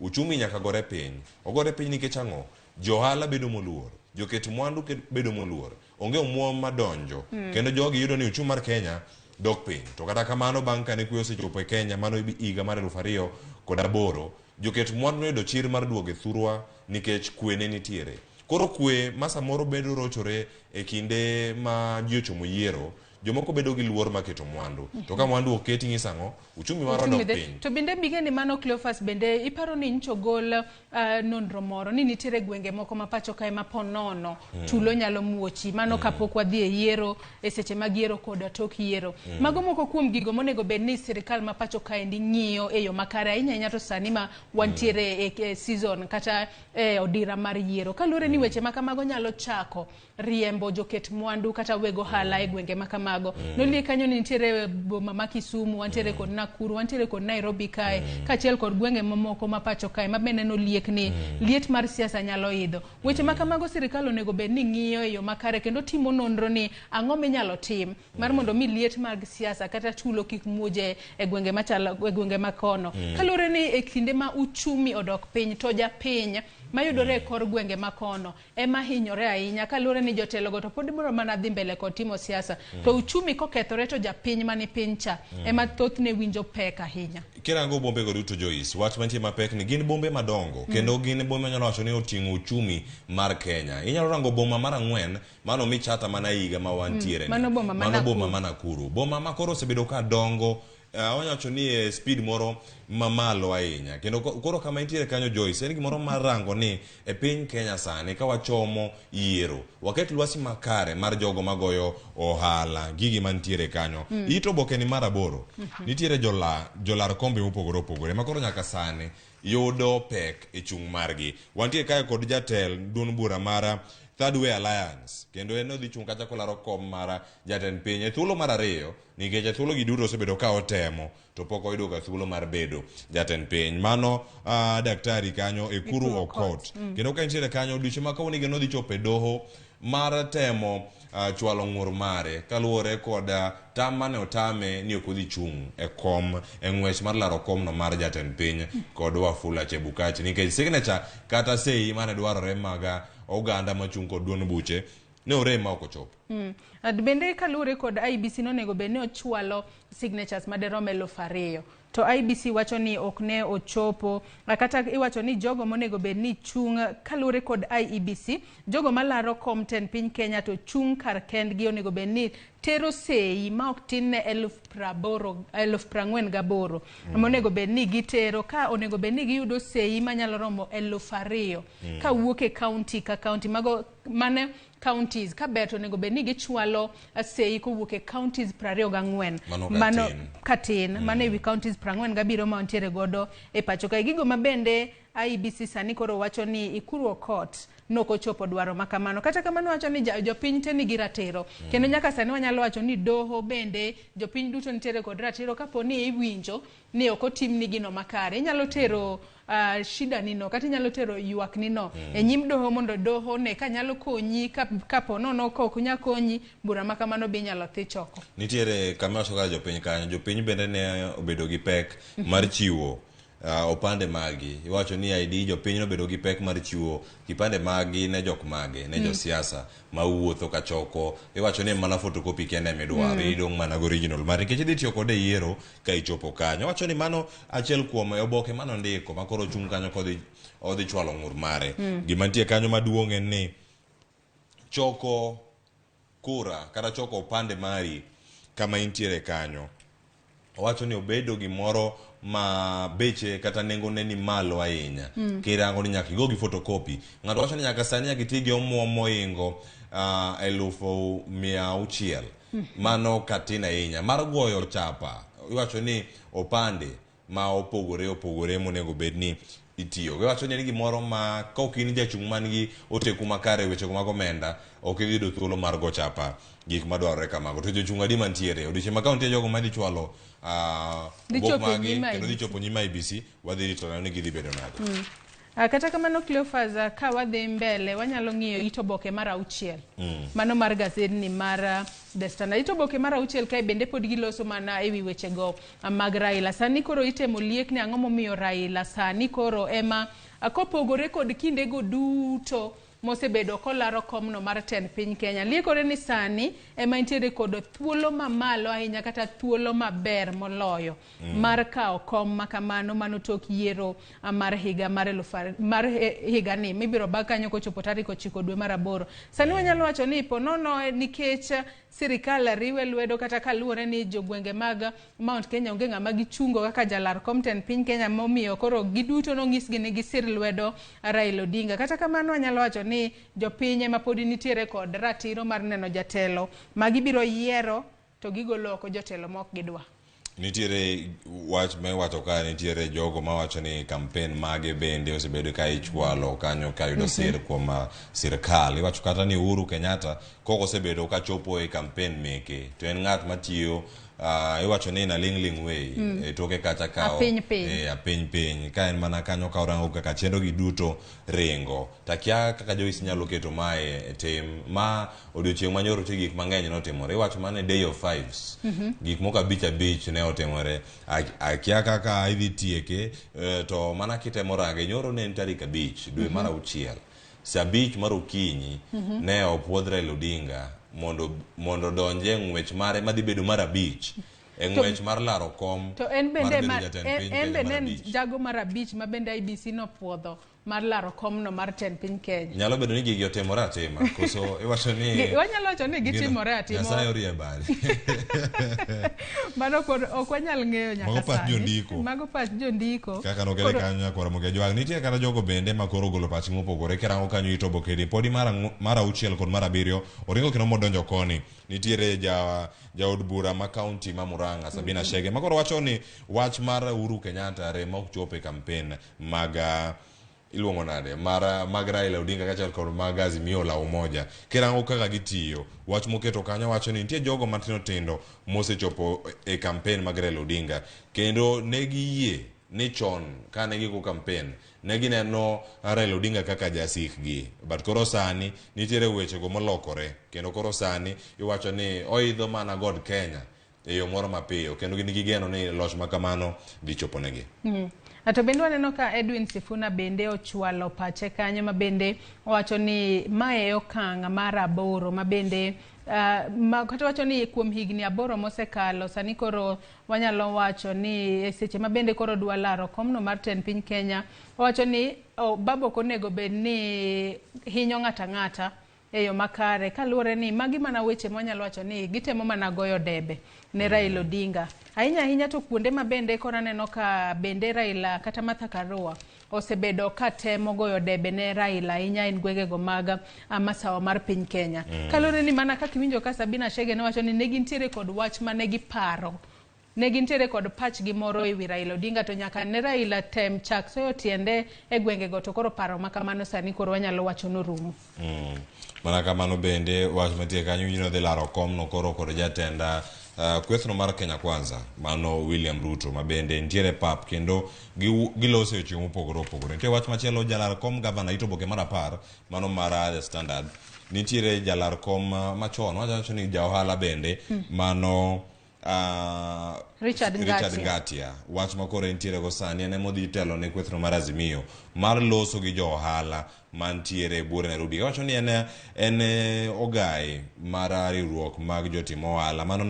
uchumi nyaka gore piny. Ogore piny nikech ang'o? Johala bedo moluor, joket mwandu bedo moluor, onge omuom madonjo, kendo jogi yudo ni uchumi mar Kenya dok piny. To kata kamano bang' kane kwe osechopo e Kenya mano higa mar 2008, joket mwandu noyudo chir mar duogo e thurwa nikech kwe ne nitiere. Koro kwe ma samoro bedo rochore e kinde ma ji ochomo yiero, Jomoko bedo gi luor mar keto mwandu. To ka mwandu ok keti ng'iso ang'o? Uchumi marwa Uchumi dok dhi. piny. To bende bigeni mano Cleophas bende iparo ni nyocha ogol nonro moro ni nitiere gwenge moko ma pacho kae ma po nono tulo nyalo muochi mano kapok wadhi e yiero e seche mag yiero koda tok yiero. Mago moko kuom gigo monego bed ni sirikal ma pacho kaendi ng'iyo e yo makare ahinya ahinya to sani ma wantiere e season kata e odira mar yiero. Kaluwore ni weche ma kamago nyalo chako riembo joket mwandu kata weg ohala e gwenge ma kamago. Noliek kanyo ni nitiere boma ma Kisumu, wantiere kod Nakuru, wantiere kod Nairobi kae, kaachiel kod gwenge mamoko ma pacho kae ma bende noliek ni liet mar siasa nyalo idho. Weche ma kamago sirikal onego bed ni ng'iyo e yo makare kendo timo nonro ni ang'o minyalo tim mar mondo mi liet mag siasa kata tulo kik muoje e gwenge machalo e gwenge makono. Kaluwore ni e kinde ma uchumi odok piny to japiny mayudore e kor gwenge makono ema hinyore ahinya kaluwore ni jotelogo to pod biro mana dhi mbele kod timo siasa. To uchumi kokethore to japiny mani piny cha ema thothne winjo pek ahinya. Kirango bombe go duto Joyce, wach mantie mapek ni gin bombe madongo kendo gin bombe manyalo wacho ni oting'o uchumi mar Kenya. Inyalo rango boma mar ang'wen mano mi chata mana higa ma wantiere ni. Mano boma ma Mano boma Nakuru. ma Nakuru. Boma ma koro osebedo ka dongo wanyalo wacho ni e speed moro mamalo ahinya. Kendo koro kama intiere kanyo Joyce, en gimoro mar rango ni e piny Kenya sani ka wachomo yiero, waket lwasi makare mar jogo magoyo ohala, gigi mantiere kanyo. It oboke ni mar aboro, nitiere jolar kombe mopogore opogore ma koro nyaka sani yudo pek e chung' margi. Wantie kae kod jatel duond bura mar Third Way Alliance, kendo en odhi chung' kacha kolaro kom mar jatend piny e thuolo mar ariyo, nikech e thuolo gi duto osebedo ka otemo to pok oyudo ga thuolo mar bedo jatend piny. Mano daktari kanyo Ekuru Ekuru Okot. Kendo ka nitiere kanyo odiochieng' ma kawuono nodhi chopo e doho mar temo chwalo ng'ur mare kaluwore kod tam mane otame ni ok odhi chung' e kom e ng'wech mar laro komno mar jatend piny kod Wafula Chebukati nikech signature kata sei mane dwarore mag oganda machung' kod duond buche ne orem ma ok ochopo. Bende kaluwore kod IEBC nonego bed ni ochwalo signatures maderom 2,000. To IEBC wacho ni ok ne ochopo, kata iwacho ni jogo monego bed ni chung' kaluwore kod IEBC, jogo malaro kom tend piny Kenya to chung' kar kendgi onego bed ni tero sei ma ok tin ne 48,000. Monego bed ni gitero ka onego bed ni giyudo sei manyalo romo 2,000 kawuok e county ka county mago mane counties ka ber to onego bed ni gichwalo sei kowuok e counties 24. Mano Mano katin. katin, mano ewi counties 47 ma wantiere godo e pacho kae. Gigo ma bende IEBC sani koro wacho ni Ekuru Aukot nokochopo dwaro ma kamano. Kata kamano wacho ni jopiny te nigi ratiro. Kendo nyaka sani wanyalo wacho ni doho bende jopiny duto nitiere kod ratiro kapo ni iwinjo ni ok otimni gino makare. Inyalo tero shida ni no kata inyalo tero ywak ni no e nyim doho mondo doho ne ka nyalo konyi kapo nono ka ok nyal konyi bura ma kamano be inyalo thich oko. Nitiere kama wacho kaka jopiny kanyo, jopiny bende ne obedo gi pek mar chiwo opande magi. Iwacho ni ID jopiny nobedo gi pek mar chiwo kipande magi ne jok mage, ne josiasa mawuotho kachoko. Iwacho ni mana photocopy kende emidwaro, idong' mana gi original mari nikech idhi tiyo kode e yiero ka ichopo kanyo. Owacho ni mano achiel kuom oboke manondiko ma koro ochung' kanyo kodhi odhi chwalo ng'ur mare. Gima nitie kanyo maduong' en ni choko kura kata choko opande mari kama intiere kanyo. Owacho ni obedo gimoro ma beche kata nengone ni malo ahinya. Kirango ni nyaka igo gi photocopy. Ng'ato wacho ni nyaka sani nyaka iti gi omuom mohingo 600,000. Mano katin ahinya. Mar goyo chapa, iwacho ni opande ma opogore opogore monego bed ni itiyo. Iwacho ni en gimoro ma ka ok in jachung' man gi oteku makare e weche mag omenda, ok idhi yudo thuolo mar go chapa gik madwarore kamago. To jochung' adi mantiere? Odiochieng' ma ka nitie jogo madhi chwalo Dhi obok chopo e magi nyim kendo dhi IEBC. chopo nyim IEBC, wadhi rito neno ni gidhi bedo nade. Kata kamano Cleophas, ka wadhi mbele wanyalo ng'iyo it oboke mar 6. Mano mar gazetni mar The Standard. It oboke mar 6 kae bende pod giloso mana ewi wechego mag Raila. Sani koro itemo liek ni ang'o momiyo Raila sani koro ema kopogore kod kindego duto mosebedo kolaro komno mar tend piny Kenya. Liekore ni sani ema nitiere kod thuolo mamalo ahinya kata thuolo maber moloyo mar kawo kom makamano mano tok yiero mar higa mar mar higa ni mibiro bag kanyo kochopo tarik 9 dwe mar 8. Sani wanyalo wacho ni po nono nikech sirikal riwe lwedo kata kaluwore ni jogwenge mag Mount Kenya onge ng'ama gichungo kaka jalar kom tend piny Kenya, momiyo koro giduto nonyisgi ni gisir lwedo Raila Odinga. Kata kamano anyalo wacho ni jopiny ema podi nitiere kod ratiro mar neno jatelo ma gibiro yiero to gigolo oko jotelo ma ok gidwa. Nitiere wach ma iwacho ka nitiere jogo mawacho ni kampen mage bende osebedo ka ichwalo kanyo ka yudo sir kuom sirkal. Iwacho kata ni Uhuru Kenyatta kok osebedo ka chopo e kampen meke to en ng'at matiyo iwacho ni in a ling ling way e toke kacha kawo Apiny piny. Apiny piny ka en mana kanyo ka orango kaka chenro gi duto ringo. Takia kaka Joyce nyalo keto mae e tim ma odiochieng' manyoro nitie gik mang'eny notimore. Iwacho mana ni day of fives. Gik moko abich abich ne otimore. Akia kaka idhi tieke to mana kitemo range nyoro ne en tarik 5 dwe mar 6. Sa 5 mar okinyi ne opuodh Raila Odinga mondo donje e ng'wech mare madhi bedo mar 5 e ng'wech mar laro kom To en mar bende bedo jatend piny en Kenya bende mar en 5. jago mar 5 ma bende IBC nopuodho mar laro komno mar tend piny Kenya. Nyalo bedo ni gigi otimore atima koso iwacho ni Wanyalo wacho ni gitimore atima. Nyasaye orie bade. Mano koro ok wanyal ng'eyo nyaka Mago pach sani. jondiko. Mago pach jondiko. Kaka nokele kanyo nyakwar Ramogi Ajwang'. Nitie kata jogo bende ma koro ogolo pachgi mopogore. Kirango kanyo ito obokeni podi mar 6 kod mar 7 oringo kendo modonjo koni. Nitiere jaod bura ma kaunti ma Murang'a Sabina Chege ma koro wacho ni wach mar Uhuru Kenyatta rem ok chopo e kampen mag iluongo nade mag Raila Odinga kaachiel kod mag Azimio la Umoja. Kirango kaka gitiyo, wach moketo kanyo wacho ni nitie jogo matindo tindo mosechopo e kampen mag Raila Odinga kendo ne giyie ni chon kane gigo kampen ne gineno Raila Odinga kaka jasikgi, but koro sani nitiere wechego molokore kendo koro sani iwacho ni oidho mana god Kenya e yo moro mapiyo kendo gin gi geno ni loch ma kamano dhi choponegi. To bende waneno ka Edwin Sifuna bende ochwalo pache kanyo ma bende owacho ni mae e okang' mar 8 ma bende kata wacho ni kuom higni 8 mosekalo sani koro wanyalo wacho ni e seche ma bende koro dwa laro komno mar tend piny Kenya, owacho ni baba ok onego bed ni hinyo ng'ato ang'ata e yo makare kaluwore ni magi mana weche mwanyalo wacho ni gitemo mana goyo debe ne Raila Odinga. Ahinya ahinya to kuonde ma bende koro aneno ka bende Raila kata Martha Karua osebedo ka temo goyo debe ne Raila ahinya en gwengego mag masawa mar piny Kenya. Kaluwore ni mana kaka iwinjo ka Sabina Chege nowacho ni ne gintiere kod wach mane giparo. Ne gintiere kod pachgi moro ewi Raila Odinga to nyaka ne Raila tem chak soyo tiende e gwengego to koro paro ma kamano sani koro wanyalo wacho norumo. Mana kamano bende wach mantie kanyo winjo ni odhi laro komno koro kod jatend kwethno mar Kenya Kwanza mano William Ruto ma bende nitiere pap kendo giloso e weche mopogore opogore. Nitie wach machielo jalar kom gavana ito oboke mar 10 mano mar The Standard. Nitiere jalar kom machon wacho ni ja ohala bende mano Richard Richard Ngatia. Ngatia. Wach ma koro entiere go sani en emodhi telo ne kwethno mar Azimio mar loso gi jo ohala mantiere e buore Nairobi. Wacho ni en ogai mar riwruok mag jotim ohala mano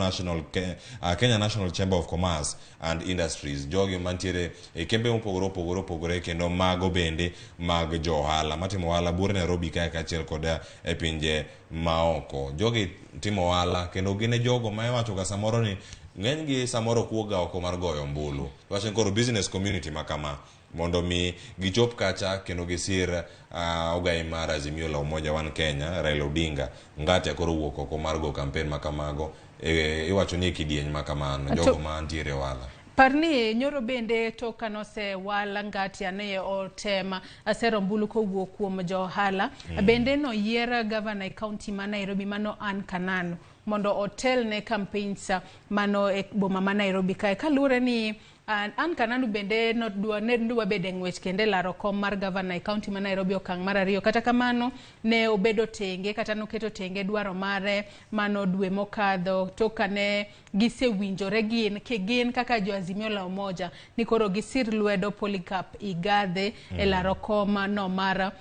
Kenya National Chamber of Commerce and Industries. Jogi mantiere e kembe mopogore opogore opogore kendo mago bende mag jo ohala matimo ohala buore Nairobi kae kaachiel kod e pinje maoko. Jogi timo ohala kendo gin e jogo ma iwacho ga samoro ni ng'enygi samoro ok wuog ga oko mar goyo ombulu. Iwacho ni koro business community ma kama mondo mi gichop kacha kendo gisir ogai mar Azimio la Umoja One Kenya Raila Odinga. Ngatia koro wuok oko mar go kampen ma kamago iwacho ni e kidieny ma kamano jogo mantiere e ohala. Par ni nyoro bende tok kanosewal Ngatia ne otema asero ombulu kowuok kuom jo ohala. Bende noyier gavana e kaunti ma Nairobi mano Anne Kananu mondo otel ne campaigns mano e boma ma Nairobi kae. Kaluwore ni Anne Kananu bende ne dwa bedo e ng'wech kendo e laro kom mar gavana e kaunti ma Nairobi okang' mar 2. Kata kamano ne obedo tenge kata noketo tenge dwaro mare mano dwe mokadho tok kane gisewinjore gin kaka jo Azimio la Umoja ni koro gisir lwedo Polycarp Igathe e laro kom no mar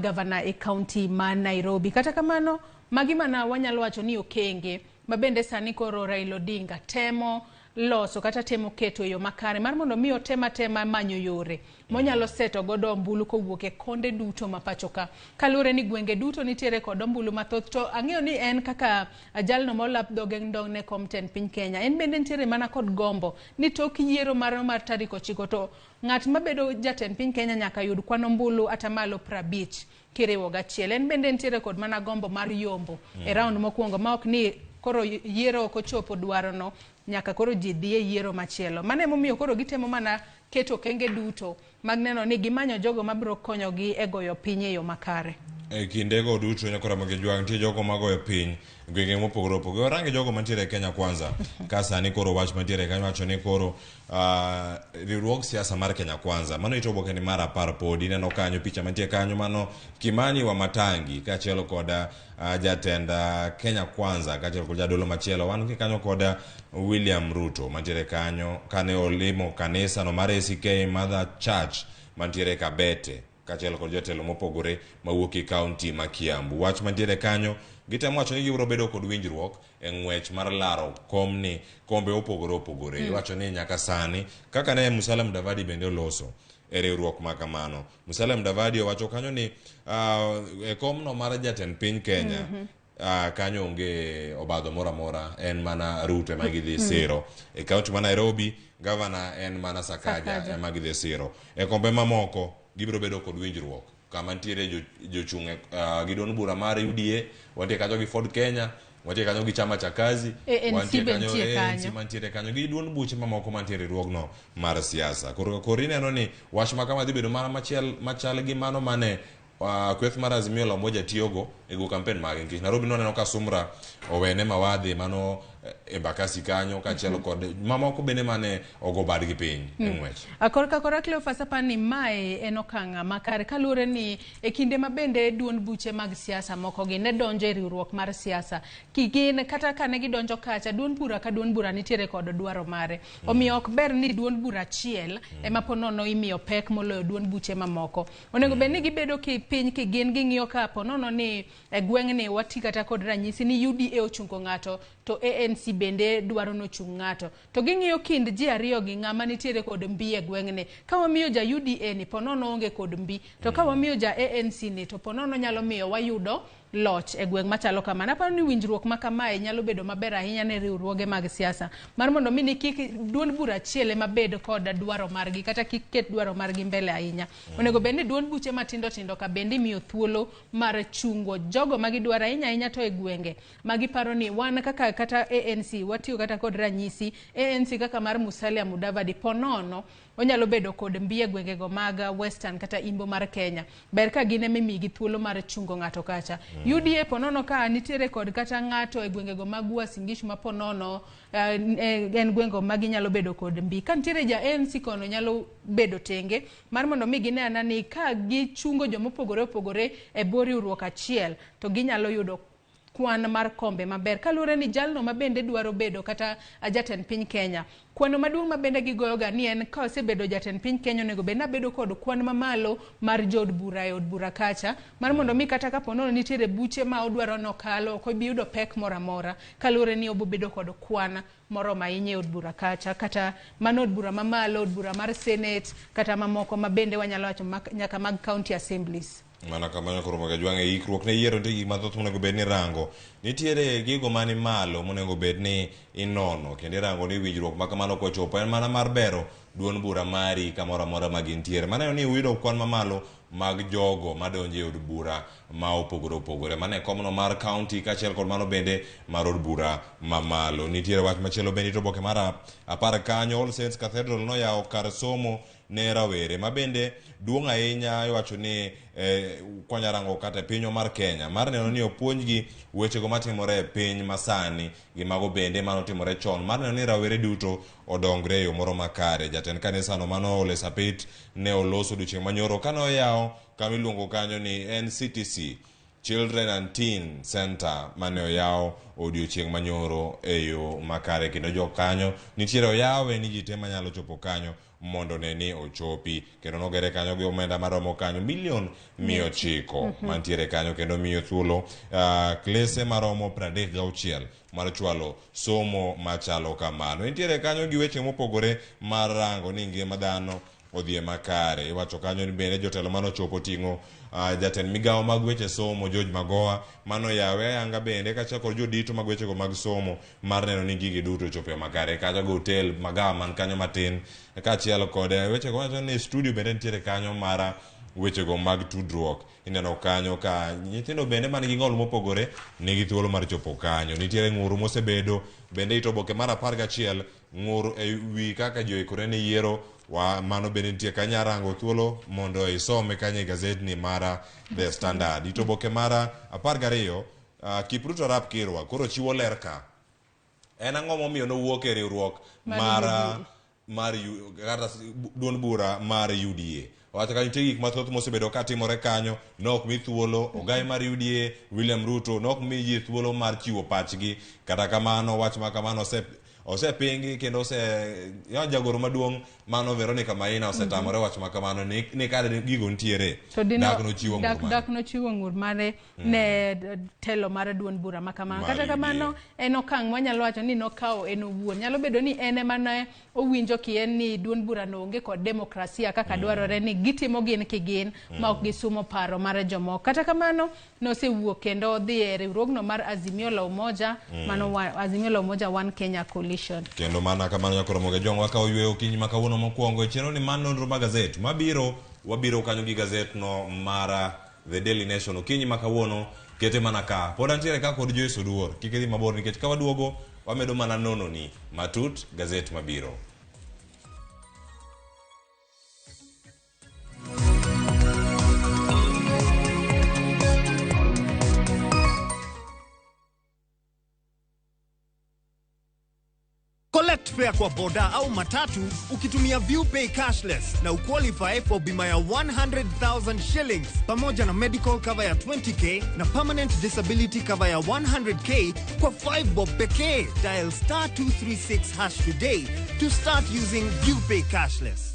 gavana e kaunti ma Nairobi. Kata kamano magi mana wanyalo wacho ni okenge ma bende sani koro Raila Odinga temo loso kata temo keto e yo makare mar mondo mi otem atema manyo yore monyalo seto godo ombulu kowuok e konde duto ma pacho ka. Kaluwore ni gwenge duto nitiere kod ombulu mathoth, to ang'eyo ni en kaka jalno molap dhoge ndong' ne kom tend piny Kenya, en bende nitiere mana kod gombo ni tok yiero mar tarik 9 to ng'at mabedo jatend piny Kenya nyaka yud kwan ombulu atamalo 50 kiriwo gachiel. En bende nitiere kod mana gombo mar yombo e round mokwongo, ma ok ni koro yiero ok ochopo dwarono, nyaka koro ji dhi e yiero machielo. Mano emomiyo koro gitemo mana keto okenge duto mag neno ni gimanyo jogo mabiro konyogi e goyo piny e yo makare. E kindego duto nyakora Ramogi Jwang', nitie jogo magoyo piny gwenge mopogore opogore. Warangi jogo mantiere e Kenya Kwanza. Ka sani koro wach mantiere kanyo wacho ni koro riwruog siasa mar Kenya Kwanza. Mano ito oboke ni mar 10 podi. Ineno kanyo picha mantie kanyo mano Kimani Wamatangi kaachiel kod jatend Kenya Kwanza kaachiel kod jadolo machielo. Wan gi kanyo kod William Ruto mantiere kanyo kane olimo kanisa no mar ACK Mother Church mantiere Kabete kaachiel kod jotelo mopogore mawuok e kaunti ma Kiambu. Wach mantiere kanyo gitemo wacho ni gibiro bedo kod winjruok e ng'wech mar laro komni kombe opogore opogore. Iwacho ni nyaka sani kaka ne Musalia Mudavadi bende oloso e riwruok ma kamano. Musalia Mudavadi owacho kanyo ni e komno mar jatend piny Kenya kanyo onge obadho moro amora, en mana Ruto ema gidhi siro. E kaunti ma Nairobi, gavana en mana Sakaja ema gidhi siro. E kombe mamoko gibiro bedo kod winjruok kama nitiere jochung' gi duond bura mar UDA, wantie kanyo gi Ford Kenya, wantie kanyo gi Chama cha Kazi, ANC wantie be kanyo nitie ANC kanyo. mantiere kanyo gi duond buche mamoko mantiere e riwruogno mar siasa. Koro ineno ni wach ma kama dhi bedo mana machiel machal gi mano mane kweth mar Azimio la Umoja tiyogo e go kampen mage. Nikech Nairobi nwaneno ka Sumra owene Mawadhi mano Embakasi kanyo kaachiel kod mamoko bende mane ogo badgi piny e ng'wech. Korka kora Cleophas, apani ni mae en okang' makare kaluwore ni e kinde ma bende duond buche mag siasa moko gi ne donjo e riwruok mar siasa kigin kata kane gidonjo kacha, duond bura ka duond bura nitiere kod dwaro mare. Omiyo ok ber ni duond bura achiel ema po nono imiyo pek moloyo duond buche mamoko. Onego bed ni gibedo ki piny kigin ging'iyo ka po nono ni e gweng'ni wati kata kod ranyisi ni UDA ochungo ng'ato to ANC bende dwaro nochung ng'ato, to ging'iyo kind ji ariyo gi ng'ama nitiere kod mbi e gweng'ni. Ka wamiyo ja UDA ni po nono onge kod mbi, to ka wamiyo ja ANC ni to po nono nyalo miyo wayudo loch e gweng' machalo kamano. Aparo ni winjruok ma kamae nyalo bedo maber ahinya ne riwruoge mag siasa mar mondo mi ni kik duond bura achiel ema bed kod dwaro margi kata kik ket dwaro margi mbele ahinya. Onego bed ni duond buche matindo tindo ka bende imiyo thuolo mar chungo jogo ma gidwaro ahinya ahinya to e gwenge ma giparo ni wan kaka kata ANC watiyo kata kod ranyisi ANC kaka mar Musalia Mudavadi po nono onyalo bedo kod mbi e gwengego mag Western kata Imbo mar Kenya. Ber ka gin ema imigi thuolo mar chungo ng'ato kacha. UDA po nono ka nitiere kod kata ng'ato e gwengego mag Uasin Gishu ma po nono en gwengo ma ginyalo bedo kod mbi. Ka nitiere ja ANC kono nyalo bedo tenge mar mondo mi gine ana ni ka gichungo jomopogore opogore e bwo riwruok achiel to ginyalo yudo kwan mar kombe maber. Kaluwore ni jalno ma bende dwaro bedo kata jatend piny Kenya, kwano maduong' ma bende gigoyoga ni en ka osebedo jatend piny Kenya onego bed ni abedo kod kwan mamalo mar jood bura e od bura kacha mar mondo mi kata kapo nono nitiere buche ma odwaro nokalo ok obi yudo pek moro amora kaluwore ni obo bedo kod kwan moromo ahinya e od bura kacha, kata mano od bura mamalo, od bura mar Senate kata mamoko ma bende wanyalo wacho nyaka mag county assemblies. Mana kamano koro Ramogi Jwang' e ikruok ne yiero nitie gik mathoth monego bed ni rango. Nitiere gigo mani malo monego bed ni inono kendo irango ni winjruok ma kamano kochopo en mana mar bero duond bura mari kamoro amora ma gintiere. Maneno ni uyudo kwan mamalo mag jogo madonjo e od bura ma opogore opogore. Mano e komno mar county kaachiel kod mano bende mar od bura mamalo. Nitiere wach machielo bende ito oboke mar 10 kanyo. All Saints Cathedral noyawo kar somo ne rawere ma bende duong' ahinya iwacho ni kwanya rango kata e pinywa mar Kenya mar neno ni opuonjgi wechego matimore e piny masani gi mago bende manotimore chon mar neno ni rawere duto odongre e yo moro makare. Jatend kanisano mano Ole Sapit ne oloso odiochieng' manyoro kane oyawo kama iluongo kanyo ni NCTC. Children and Teen Center mane oyaw odiochieng' manyoro e yo makare kendo jokanyo nitiere oyawe ni ji te manyalo chopo kanyo mondo ne ni ochopi kendo nogere kanyo gi omenda maromo kanyo milion 900 mantiere kanyo kendo miyo thuolo klese maromo 36 mar chwalo somo machalo kamano. Nitiere kanyo gi weche mopogore mar rango ni ngima dhano odhi makare. Iwacho kanyo ni bende jotelo manochopo ting'o jatend migawo mag weche somo George Magoha mano yawe ayanga bende kaachiel kod jodito mag wechego mag somo mar neno ni gigi duto ochopo makare. Kacha go hotel magawa man kanyo matin kaachiel kod wechego wacho ni studio bende nitiere kanyo mar wechego mag tudruok. Ineno kanyo ka nyithindo bende man gi ng'ol mopogore nigi thuolo mar chopo kanyo. Nitiere ng'ur mosebedo bende ito oboke mar 11 ng'ur e wi kaka ji oikore ne yiero wa mano bende nitie kanyo arango thuolo mondo isome kanyo e gazetni mara The Standard. Ito oboke mara 12 Kipruto Arap Kirwa koro chiwo ler ka. En ang'o momiyo nowuok e riwruok mar kata duond bura mar UDA. Owacho kanyo nitie gik mathoth mosebedo katimore kanyo, nok mi thuolo ogai mar UDA William Ruto nok mi ji thuolo mar chiwo pachgi. Kata kamano wach ma kamano osepingi kendo jagoro maduong' mano Veronica Maina osetamore wach ma kamano ni kare gigo nitiere. Dak nochiwo ng'ur mare. Dak nochiwo ng'ur mare ne telo mar duond bura ma kamano. Kata kamano en okang' wanyalo wacho ni nokawo en owuon. Nyalo bedo ni en ema ne owinjo kien ni duond bura no onge kod demokrasia kaka dwarore ni gitimo gin kigin ma ok gisumo paro mar jomoko. Kata kamano nosewuok kendo odhi e riwruogno mar Azimio la Umoja, mano Azimio la Umoja One Kenya Coalition. Kendo mana kamano nyakoro moge jong wakawo yweyo okinyi ma kawuono mokwongo e chenro ni mar nonro mag gazet mabiro wabiro kanyo gi gazet no mara The Daily Nation okinyi ma kawuono kete mana ka pod antiere ka kod Joyce Oduor kik idhi mabor nikech ka waduogo wamedo mana nono ni matut gazet mabiro. Collect fare kwa boda au matatu ukitumia ViewPay cashless na uqualify for bima ya 100,000 shillings pamoja na medical cover ya 20k na permanent disability cover ya 100k kwa 5 bob pekee. Dial star 236 hash today to start using ViewPay cashless.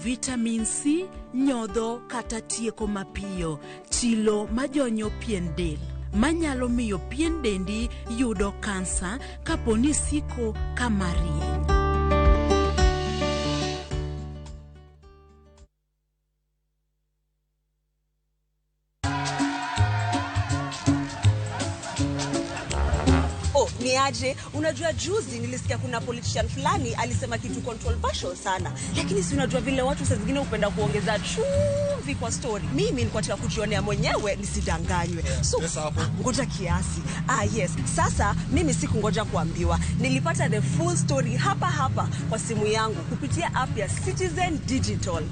Vitamin C nyodho kata tieko mapiyo chilo majonyo pien del manyalo miyo pien dendi yudo kansa kapo ni siko kama rieny. Aje, unajua juzi nilisikia kuna politician fulani alisema kitu controversial sana, lakini si unajua vile watu saa zingine hupenda kuongeza chumvi kwa story. Mimi nilikuwa nataka kujionea mwenyewe nisidanganywe. So ngoja kiasi. Yes. Sasa mimi sikungoja kuambiwa. Nilipata the full story hapa hapa kwa simu yangu kupitia app ya Citizen Digital.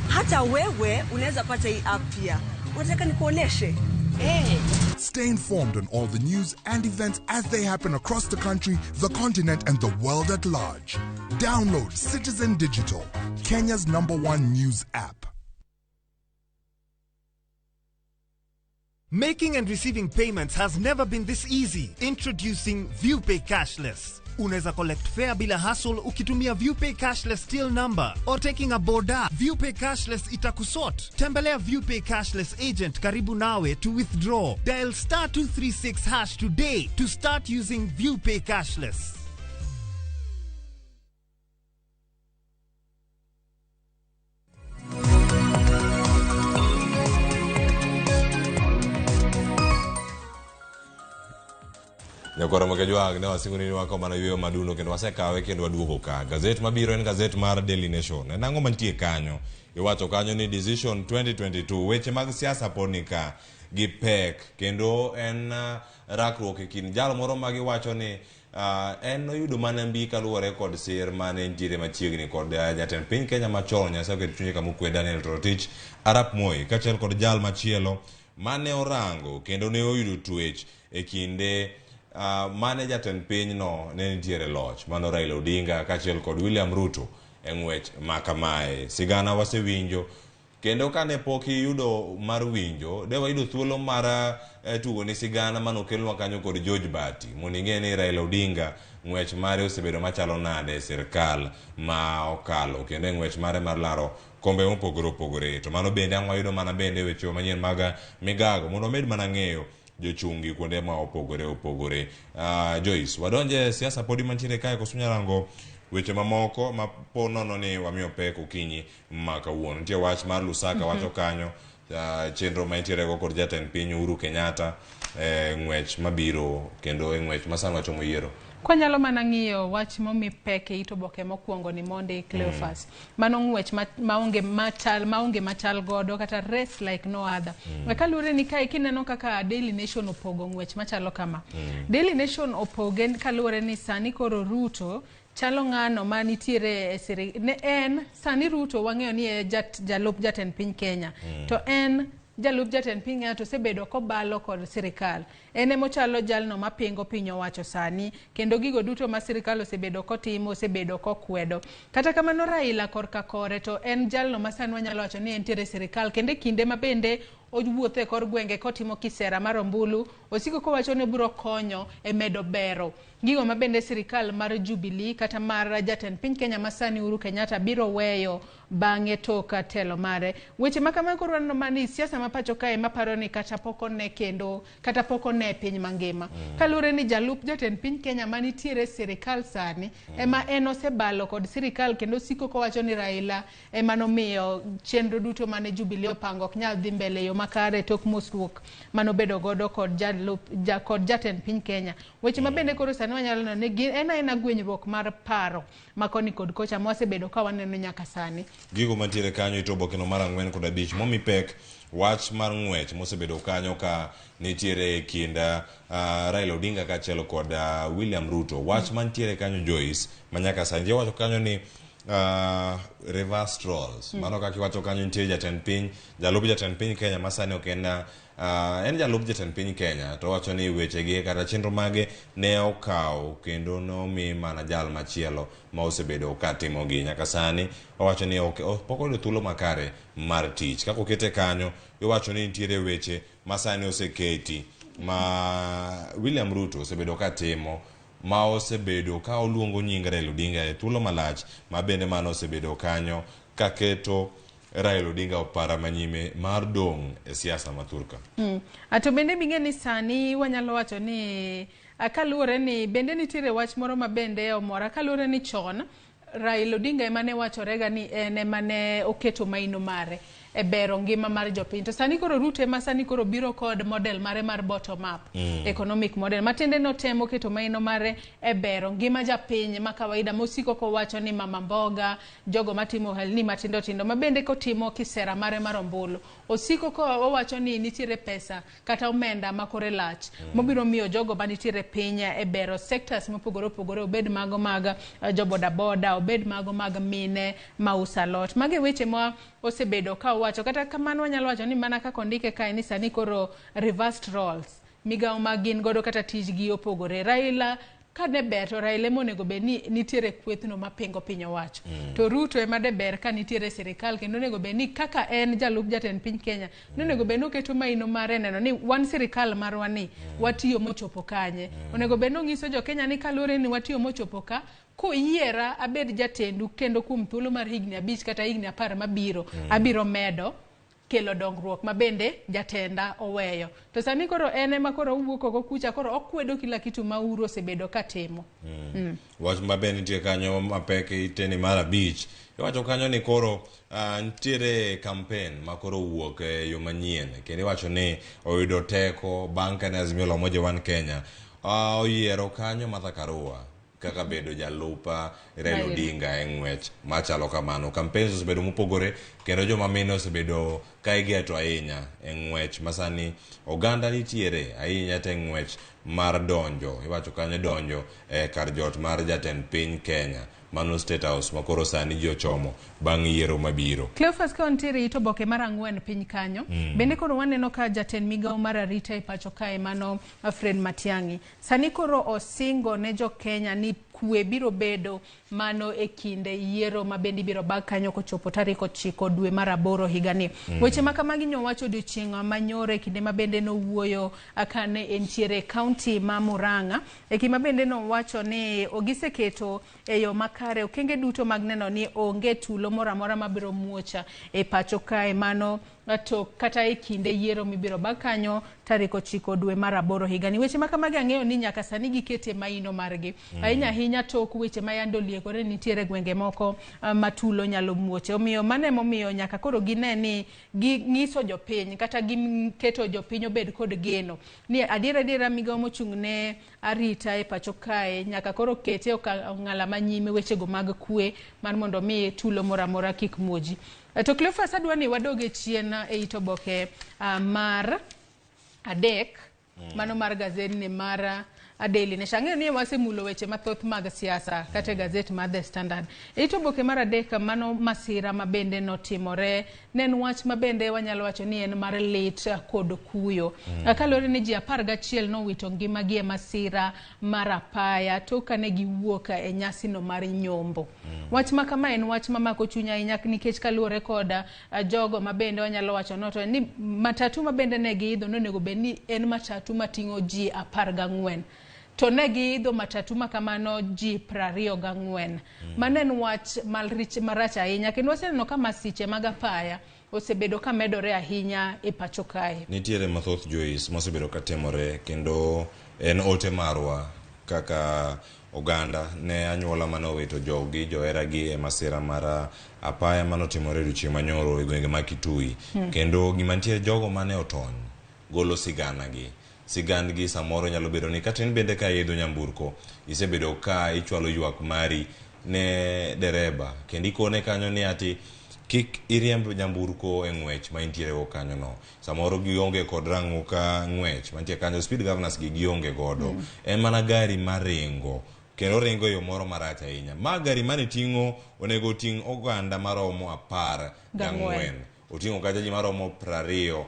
Hata wewe unaweza pata hii app pia. Unataka nikuoneshe? Hey. Stay informed on all the news and events as they happen across the country, the continent, and the world at large. Download Citizen Digital, Kenya's #1 news app. Making and receiving payments has never been this easy. Introducing ViewPay Cashless. Unaweza collect fare bila hassle ukitumia ViewPay Cashless till number or taking a boda. ViewPay Cashless itakusort. Tembelea ViewPay Cashless agent karibu nawe to withdraw. Dial star 236 hash today to start using ViewPay Cashless. Nyakoro Mokejwang ne wasingo ni wako mana yweyo maduno kendo wasekawe kendo waduogo ka. Gazet mabiro en gazet mar Daily Nation. En ang'o mantie kanyo? Iwacho kanyo ni Decision 2022 weche mag siasa pod ni ka gi pek kendo en rakruok e kind jal moro ma giwacho ni en noyudo mana mbi kaluwore kod sir mane nitiere machiegni kod jatend piny Kenya machon Nyasaye oket chunye kama okwe Daniel Toroitich Arap Moi kaachiel kod jal machielo mane orango kendo ne oyudo twech e kinde Mane jatend pinyno ne nitiere loch mano Raila Odinga kaachiel kod William Ruto e ng'wech ma kamae. Sigana wasewinjo kendo kane pok iyudo mar winjo de wayudo thuolo mar tugo ni sigana manokelnwa kanyo kod George Bati mondo ing'e ni Raila Odinga ng'wech mare osebedo machalo nade e sirkal ma okalo kendo e ng'wech mare mar laro kombe mopogore opogore. To mano bende ang' wayudo mana bende weche manyien mag migago mondo wamed mana ng'eyo jochungi kuonde ma opogore opogore. Joyce, wadonje siasa podi mantiere kae koso nyarango weche mamoko ma po nono ni wamiyo pek okinyi ma kawuono. Nitie wach mar Lusaka wacho kanyo chenro ma intiere go kod jatend piny Uhuru Kenyatta e ng'wech mabiro kendo e ng'wech ma sani wachomo yiero. Kwanyalo mana ng'iyo wach momi pek e it oboke mokwongo ni mondi Cleophas. Mano ng'wech maonge machal maonge machal godo kata race like no other. Kaluwore ni kae kineno kaka Daily Nation opogo ng'wech machalo kama. Daily Nation opoge kaluwore ni sani koro Ruto chalo ng'ano ma nitiere e siri ne en sani Ruto wang'eyo ni e jalup jatend piny Kenya. To en jalup jatend piny Kenya to osebedo kobalo kod sirikal. En emochalo jalno mapingo piny owacho sani kendo gigo duto ma sirikal osebedo kotimo osebedo kokwedo. Kata kamano Raila korka kore to en jalno ma sani wanyalo wacho ni entiere e sirikal kendo e kinde ma bende owuotho e kor gwenge kotimo kisera mar ombulu osiko kowacho ni obiro konyo e medo bero gigo ma bende sirikal mar Jubilee kata mar jatend piny Kenya masani Uhuru Kenyatta biro weyo bang'e tok telo mare. Weche ma kamago koro waneno mana ni siasa ma pacho kae maparo ni kata pok one kendo kata pok one e piny mangima. Kaluwore ni jalup jatend piny Kenya manitiere e sirikal sani ema en osebalo kod sirikal kendo osiko kowacho ni Raila ema nomiyo chenro duto mane Jubilee opango ok nyal dhi mbele e yo makare tok mosruok manobedo godo kod jalup kod jatend piny Kenya. Weche ma bende koro sani wanyalo neno ni gin en aena gwenyruok mar paro ma koni kod kocha ma wasebedo ka waneno nyaka sani. Gigo mantiere kanyo ito obokeno mar 4 kod 5 momi pek wach mar ng'wech mosebedo kanyo ka nitiere e kind Raila Odinga kaachiel kod William Ruto. Wach mantiere kanyo Joyce ma nyaka sani nitie wacho kanyo ni reverse roles. Mano kaka iwacho kanyo nitie jatend piny, jalup jatend piny Kenya ma sani ok en en jalup jatend piny Kenya to wacho ni wechege kata chenro mage ne okaw kendo nomi mana jal machielo ma osebedo ka timogi nyaka sani. Owacho ni pok oyudo thuolo makare mar tich. Kaka okete kanyo iwacho ni nitiere weche ma sani oseketi ma William Ruto osebedo ka timo ma osebedo ka oluongo nying Raila Odinga e thuolo malach ma bende mano osebedo kanyo kaketo Raila Odinga opara manyime mar dong' e siasa ma thurka. To bende bing'e ni sani wanyalo wacho ni kaluwore ni bende nitiere wach moro ma bende omora kaluwore ni chon Raila Odinga ema ne wachorega ni en ema ne oketo maino mare e bero ngima mar jopiny. To sani koro Ruto ema sani koro biro kod model mare mar bottom up economic model matiende notemo keto maino mare e bero ngima japiny ma kawaida mosiko kowacho ni mama mboga, jogo matimo ohelni matindo tindo ma bende kotimo kisera mare mar ombulu osiko ko owacho ni nitiere pesa kata omenda ma kore lach mobiro miyo jogo manitiere piny e bero sectors mopogore opogore obed mago mag jo boda boda, obed mago mag mine mauso alot. Magi weche ma osebedo ka owacho. Kata kamano wanyalo wacho ni mana kaka ondike kae ni sani koro reversed roles migawo ma gin godo kata tijgi opogore. Raila kane ber to Raila ema onego bed ni nitiere kwethno mapingo piny owacho. To Ruto ema de ber ka nitiere sirikal kendo onego bed ni kaka en jalup jatend piny Kenya nonego bed ni oketo maino mare neno ni wan sirikal marwa ni watiyo mochopo kanye. Onego bed ni onyiso jo Kenya ni kaluwore ni watiyo mochopo ka koyiera abed jatendu kendo kuom thuolo mar higni 5 kata higni 10 mabiro abiro medo kelo dongruok ma bende jatenda oweyo. To sani koro en ema koro owuok oko kucha koro okwedo kila kitu ma Uhuru osebedo katimo. Wach ma bende nitie kanyo mapek iteni mar 5 iwacho kanyo ni koro nitiere campaign ma koro owuok e yo manyien kendo iwacho ni oyudo teko bang' kane Azimio la Umoja One Kenya oyiero kanyo Martha Karua kaka bedo jalup Raila Odinga e ng'wech machalo kamano. Campaigns osebedo mopogore kendo joma mine osebedo ka igeto ahinya e ng'wech masani oganda nitiere ahinya te ng'wech mar donjo iwacho kanyo donjo e kar jot mar jatend piny Kenya. Mano State House ma koro sani ji ochomo bang' yiero mabiro. Cleophas, ka wantiere it oboke mar 4 piny kanyo, bende koro waneno ka jatend migawo mar arita e pacho kae mano Fred Matiang'i sani koro osingo ne jo Kenya ni kwe biro bedo mano e kinde yiero ma bende ibiro bag kanyo kochopo tarik 9 dwe mar 8 higani. Weche ma kamagi nyowacho odiochieng' manyoro e kinde ma bende nowuoyo kane entiere e kaunti ma Murang'a, e kinde ma bende nowacho ni giseketo e yo makare okenge duto mag neno ni onge tulo moro amora mabiro muocha e pacho kae mano to kata e kinde yiero mibiro bag kanyo tarik 9 dwe mar 8 higani. Weche ma kamagi ang'eyo ni nyaka sani gikete maino margi ahinya ahinya tok weche ma yande oliekore nitiere gwenge moko ma tulo nyalo muoche. Omiyo mano emomiyo nyaka koro gine ni ging'iso jopiny kata giketo jopiny obed kod geno ni adiera adiera migawo mochung' ne arita e pacho kae nyaka koro kete ong'ala manyime wechego mag kwe mar mondo mi tulo moro amora kik muoji. To Cleophas, adwa ni wadoge chien e it oboke mar 3 mano mar gazetni mar Daily Nation. Ang'eyo ni wasemulo weche mathoth mag siasa kata e gazet mar The Standard. E it oboke mar 3 mano masira ma bende notimore ne en wach ma bende wanyalo wacho ni en mar lit kod kuyo. Kaluwore ni ji 11 nowito ngimagi e masira mar apaya tok kane giwuok e nyasino mar nyombo. Wach ma kama en wach mamako chuny ahinya nikech kaluwore kod jogo ma bende wanyalo wacho no to ni matatu ma bende ne giidho nonego bed ni en matatu mating'o ji 14. To ne giidho matatu ma kamano ji 24. Mano en wach marach ahinya kendo waseneno ka masiche mag apaya osebedo ka medore ahinya e pacho kae. Nitiere mathoth, Joyce, mosebedo ka timore kendo en ote marwa kaka oganda ne anyuola mane owito joggi joheragi e masira mar apaya manotimore odiochieng' manyoro e gwenge ma Kitui. Kendo gima nitie jogo mane otony golo siganagi. Sigandgi samoro nyalo bedo ni kata in bende ka iidho nyamburko isebedo ka ichwalo ywak mari ne dereba kendo ikone kanyo ni ati kik iriemb nyamburko e ng'wech ma intiere go kanyo no. Samoro gionge kod rang'o ka ng'wech mantie kanyo, speed governors gi gionge godo. En mana gari maringo kendo ringo e yo moro marach ahinya. Ma gari mane ting'o onego oting' oganda maromo 14. Oting'o kacha ji maromo 24.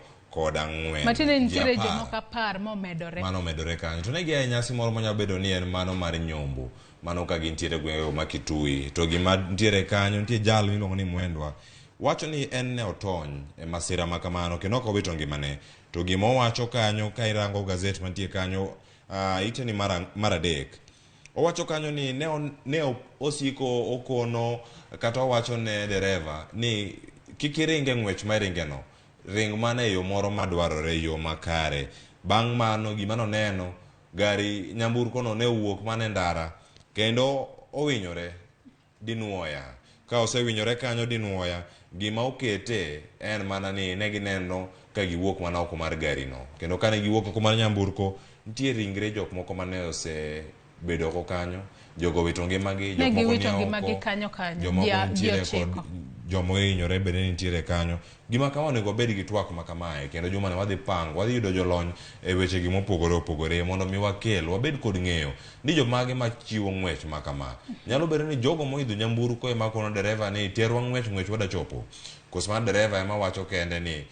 Matiende nitiere jomoko 10 momedore. Mano omedore kanyo. To ne gia e nyasi moro manyalo bedo ni en mano mar nyombo. Mano ka gintiere gwenge ma Kitui. To gima nitiere kanyo, nitie jal miluongo ni Mwendwa. Wacho ni en ne otony e masira ma kamano kendo ok owito ngimane. To gima owacho kanyo ka irango gazet mantie kanyo, ite ni mar 3. Owacho kanyo ni ne osiko okono kata owacho ne dereva ni kik iringe ng'wech ma iringe no. Ring mana e yo moro madwarore, yo makare. Bang' mano gima noneno, gari nyamburko no ne owuok mana e ndara kendo owinyore dinuoya. Ka osewinyore kanyo dinuoya, gima okete en mana ni ne gineno ka giwuok mana oko mar gari no. Kendo kane giwuok oko mar nyamburko, nitie ringre jok moko mane osebedo oko kanyo. Jogo owito ngimagi, jok moko giwito ni ngimagi oko, kanyo kanyo, jomoko nitiere ji kod 9. joma ohinyore bende nitiere kanyo. Gima kama onego wabed gi twak ma kamae kendo jumani wadhi pango, wadhi yudo jolony e weche gi mopogore opogore mondo mi wakel, wabed kod ng'eyo ni jomage machiwo ng'wech ma kama. Nyalo bedo ni jogo moidho nyamburko ema kono dereva ni terwa ng'wech ng'wech wadachopo. Koso mar dereva ema wacho kende ni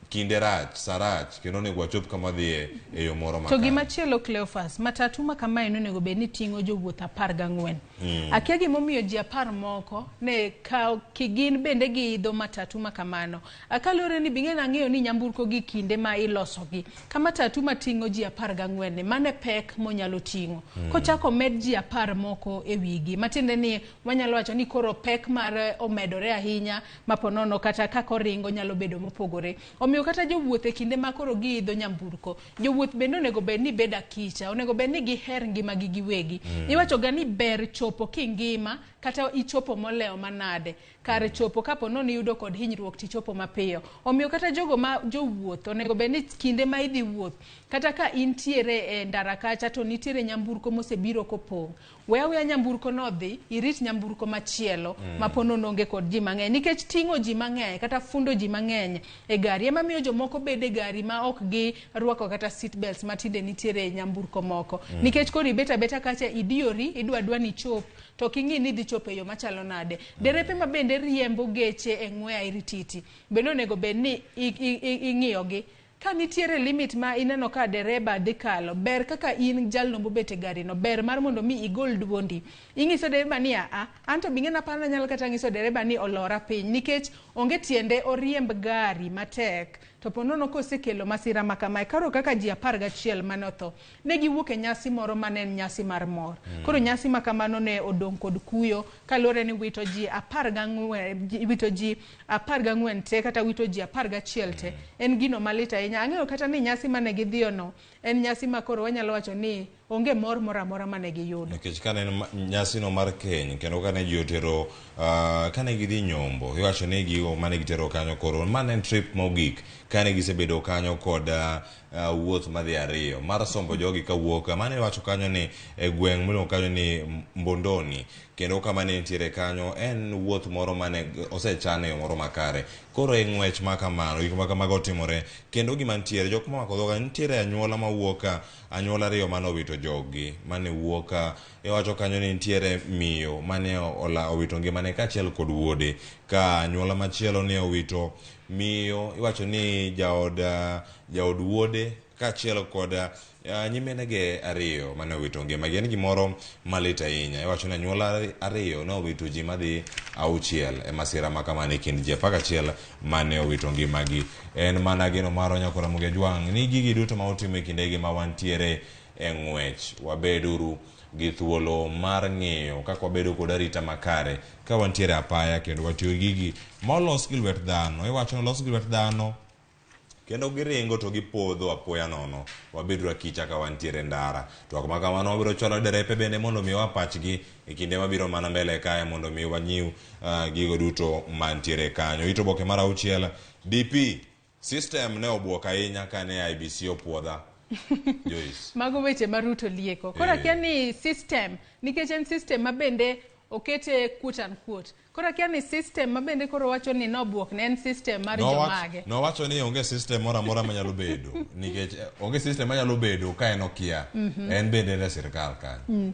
kinde rach, sa rach, kendo onego wachop kama wadhiye e yo moro To makare. gima chielo Cleophas, matatu ma kamae nonego bed ni ting'o jowuoth 14. Akia gimomiyo ji 10 moko ne kawo gin bende giidho matatu ma kamano. Kaluwore ni bing'e ang'eyo ni nyamburko gi kinde ma ilosogi. Ka matatu mating'o ji 14 ni mano e pek monyalo ting'o. Kochako med ji 10 moko e wigi. Matiende ni wanyalo wacho ni koro pek mar omedore ahinya maponono kata kaka oringo nyalo bedo mopogore. Omiyo kata jowuoth e kinde ma koro giidho nyamburko, jowuoth bende onego bed ni bedo akicha, onego bed ni giher ngimagi giwegi. Iwacho ga ni ber chopo kingima kata ichopo molewo manade, kar chopo kapo nono iyudo kod hinyruok tichopo mapiyo. Omiyo kata jogo ma jowuoth onego bed ni kinde ma idhi wuoth, kata ka intiere e ndara kacha to nitiere nyamburko mosebiro kopong', we aweya nyamburko no dhi, irit nyamburko machielo ma po nono onge kod ji mang'eny. Nikech ting'o ji mang'eny kata fundo ji mang'eny e gari ema miyo jomoko bedo e gari ma ok girwako kata seat belts matinde nitiere e nyamburko moko. Nikech koro ibet abeta kacha idiyori, idwa adwa ni ichop, to ok ing'i ni idhi chopo chopo e yo machalo nade. Derepe ma bende riembo geche e ng'we airititi bende onego bed ni ing'iyogi. Ka nitiere limit ma ineno ka dereba dhi kalo, ber kaka in jalno mobet e gari no, ber mar mondo mi igol duondi. Ing'iso dereba ni a, anto bing'e naparo nanyalo kata ng'iso dereba ni olora piny, nikech onge tiende oriemb gari matek. To po nono kosekelo masira ma kamae, koro kaka ji 11 mane otho, ne giwuok e nyasi moro mane en nyasi mar mor. Koro nyasi ma kamano ne odong' kod kuyo, kaluwore ni wito ji 14, wito ji 14 te, kata wito ji 11 te, en gino malit ahinya. Ang'eyo kata ni nyasi mane gidhiyo no, en nyasi ma koro wanyalo wacho ni onge mor moro amora mane giyudo. Nikech kane en nyasino mar keny, kendo kane ji otero, kane gidhi nyombo, iwacho ni gigo mane gitero kanyo koro, mane en trip mogik, kane gisebedo kanyo kod wuoth madhi ariyo, mar sombo jogi kawuok, mane iwacho kanyo ni e gweng' miluongo kanyo ni Mbondoni, kendo kama ne nitiere kanyo en wuoth moro mane osechan e yo moro makare. Koro e ng'wech ma kamano, gik ma kamago otimore, kendo gima nitiere, jok momako dhoga, nitiere anyuola mawuok, anyuola ariyo mane owito joggi, mane wuok, iwacho kanyo ni nitiere miyo mane owito ngimane kaachiel kod wuode, ka anyuola machielo ne owito miyo, iwacho ni jaod wuode kaachiel kod nyiminege ariyo mane owito ngimagi. En gimoro malit ahinya. Iwacho ni anyuola ariyo ne owito ji madhi 6 e masira ma kamano e kind ji 11 mane owito ngimagi. En mana geno marwa nyakora Ramogi Ajwang' ni gigi duto ma otimo e kindegi ma wantiere e ng'wech, wabeduru gi thuolo mar ng'iyo kaka wabedo kod arita makare ka wantiere apaya kendo watiyo gi gigi molos gi lwet dhano. Iwacho ni olos gi lwet dhano kendo giringo to gipodho apoya nono. Wabeduru akicha ka wantiere ndara. Twak ma kamano wabiro chwalo derepe bende mondo mi oa pachgi e kinde mabiro mana mbele kae mondo mi wanyiew gigo duto mantiere kanyo. Ito oboke mar 6, DP system ne obuok ahinya kane IBC opuodha. Joyce. Mago weche ma Ruto lieko. Koro akia ni system, nikech en system ma bende okete quote unquote. Koro akia ni system ma bende koro wacho ni nobuok ne en system mar jomage. Nowacho ni onge system moro amora manyalo bedo, nikech onge system manyalo bedo ka en okia. En bende en e sirkal kanyo.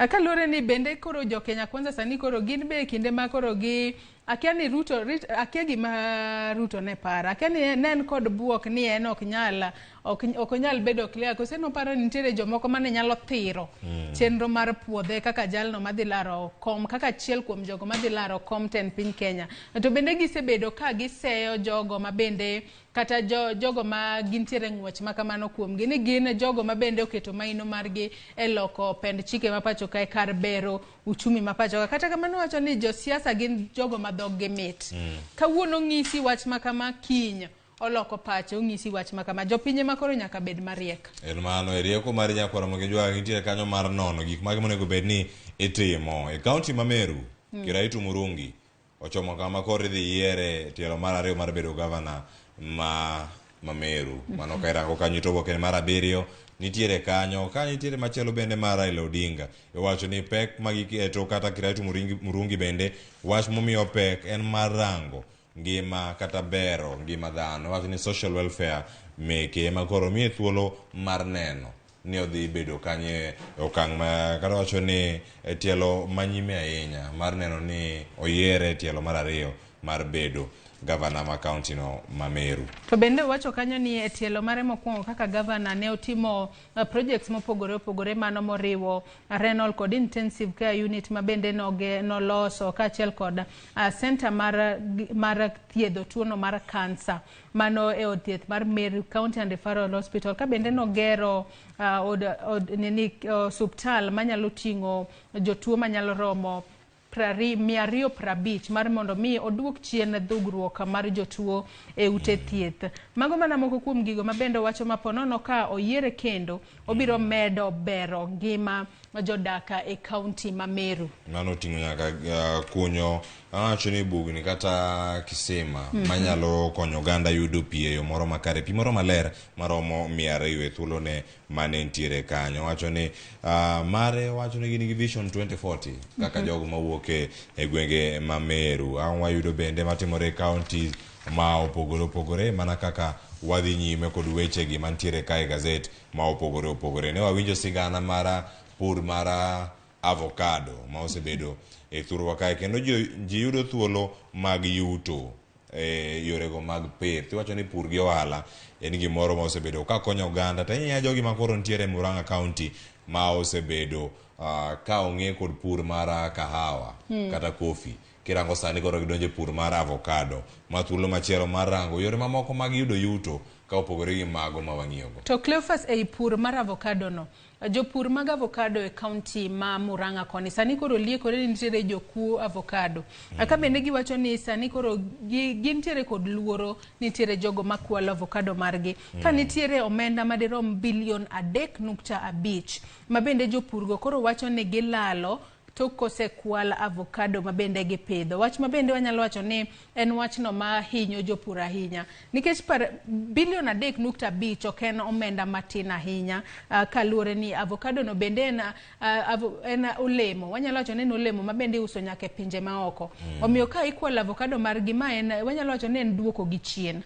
Kaluwore ni bende koro jo Kenya Kwanza sani koro gin be kinde ma koro gi akia ni Ruto, akia gima Ruto ne paro. Akia ni ne en kod buok ni en ok nyal, ok onyal bedo clear. Kose noparo ni nitiere jomoko mane nyalo thiro chenro mar puodhe kaka jalno madhi laro kom, kaka achiel kuom jogo madhi laro kom tend piny Kenya. To bende gisebedo ka giseyo jogo ma bende kata jogo ma gintiere ng'wech ma kamano kuomgi ni gin jogo ma bende oketo maino margi e loko pend chike ma pacho kae kar bero uchumi ma pacho ka. Kata kamano wacho ni josiasa gin jogo ma dhoggi mit. Kawuono ng'isi wach ma kama, kiny oloko pache ong'isi wach ma kama. Jopinje ma koro nyaka bed mariek. En mano e rieko mar nyakwar Ramogi Ajwang' nitiere kanyo mar nono gik mage monego bed ni itimo. E kaunti ma Meru, Kiraitu Murungi ochomo kama koro idhi yiere tielo mar 2 mar bedo gavana ma Meru. Mano ka irango kanyo to oboke mar 7 nitiere kanyo. Ka nitiere machielo bende mar Raila Odinga. Iwacho ni pek ma giketo kata Kiraitu Murungi bende wach momiyo pek en mar rango ngima kata bero ngima dhano. Iwacho ni social welfare meke ema koro miye thuolo mar neno ni odhi bedo kanyo e okang' ma kata wacho ni e tielo manyime ahinya mar neno ni oyiere tielo mar 2 mar bedo gavana ma kaunti no ma Meru. To bende owacho kanyo ni e tielo mare mokwongo kaka gavana ne otimo projects mopogore opogore, mano moriwo renal kod intensive care unit ma bende noloso kaachiel kod center mar thiedho tuono mar kansa mano e od thieth mar Meru County and Referral Hospital, ka bende nogero osuptal manyalo ting'o jotuo manyalo romo 250 mar mondo mi oduok chien dhugruok mar jotuo e ute thieth. Mago mana moko kuom gigo ma bende owacho ma ponono ka oyiere kendo obiro medo bero ngima jodak e kaunti ma Meru. Mano oting'o nyaka kunyo awacho ni bugni kata kisima manyalo konyo oganda yudo pi e yo moro makare, pi moro maler maromo 200 e thuolone mane nitiere kanyo. Wacho ni mare wacho ni gin gi Vision 2040 kaka jogo mawuok e gwenge ma Meru. Ang' wayudo bende matimore e kaunti ma opogore opogore mana kaka wadhi nyime kod wechegi mantiere kae e gazet ma opogore opogore. Ne wawinjo sigana mar pur mar avocado ma osebedo e thurwa kae kendo ji yudo thuolo mag yuto e yorego mag pith. Iwacho ni pur gi ohala en gimoro ma osebedo ka konyo oganda to ahinya jogi ma koro nitiere Murang'a County ma osebedo ka ong'e kod pur mar kahawa kata kofi. Kirango sani koro gidonjo e pur mar avocado ma thuolo machielo mar rango yore mamoko mag yudo yuto ka opogore gi mago ma wang'iyogo. To Cleophas, ei pur mar avocado no, jopur mag avocado e county ma Murang'a koni sani koro liekore ni nitiere jokuo avocado. Ka bende giwacho ni sani koro gintiere kod luoro, nitiere jogo makwalo avocado margi. Ka nitiere omenda madirom bilion 3.5 ma bende jopurgo koro wacho ni gilalo tok kosekwal avocado ma bende gipidho. Wach ma bende wanyalo wacho ni en wachno ma hinyo jopur ahinya nikech par bilion 3.5 ok en omenda matin ahinya, kaluwore ni avocado no bende en olemo, wanyalo wacho ni en olemo ma bende iuso nyaka e pinje maoko. Omiyo ka ikwalo avocado margi, ma en wanyalo wacho ni en duoko gi chien.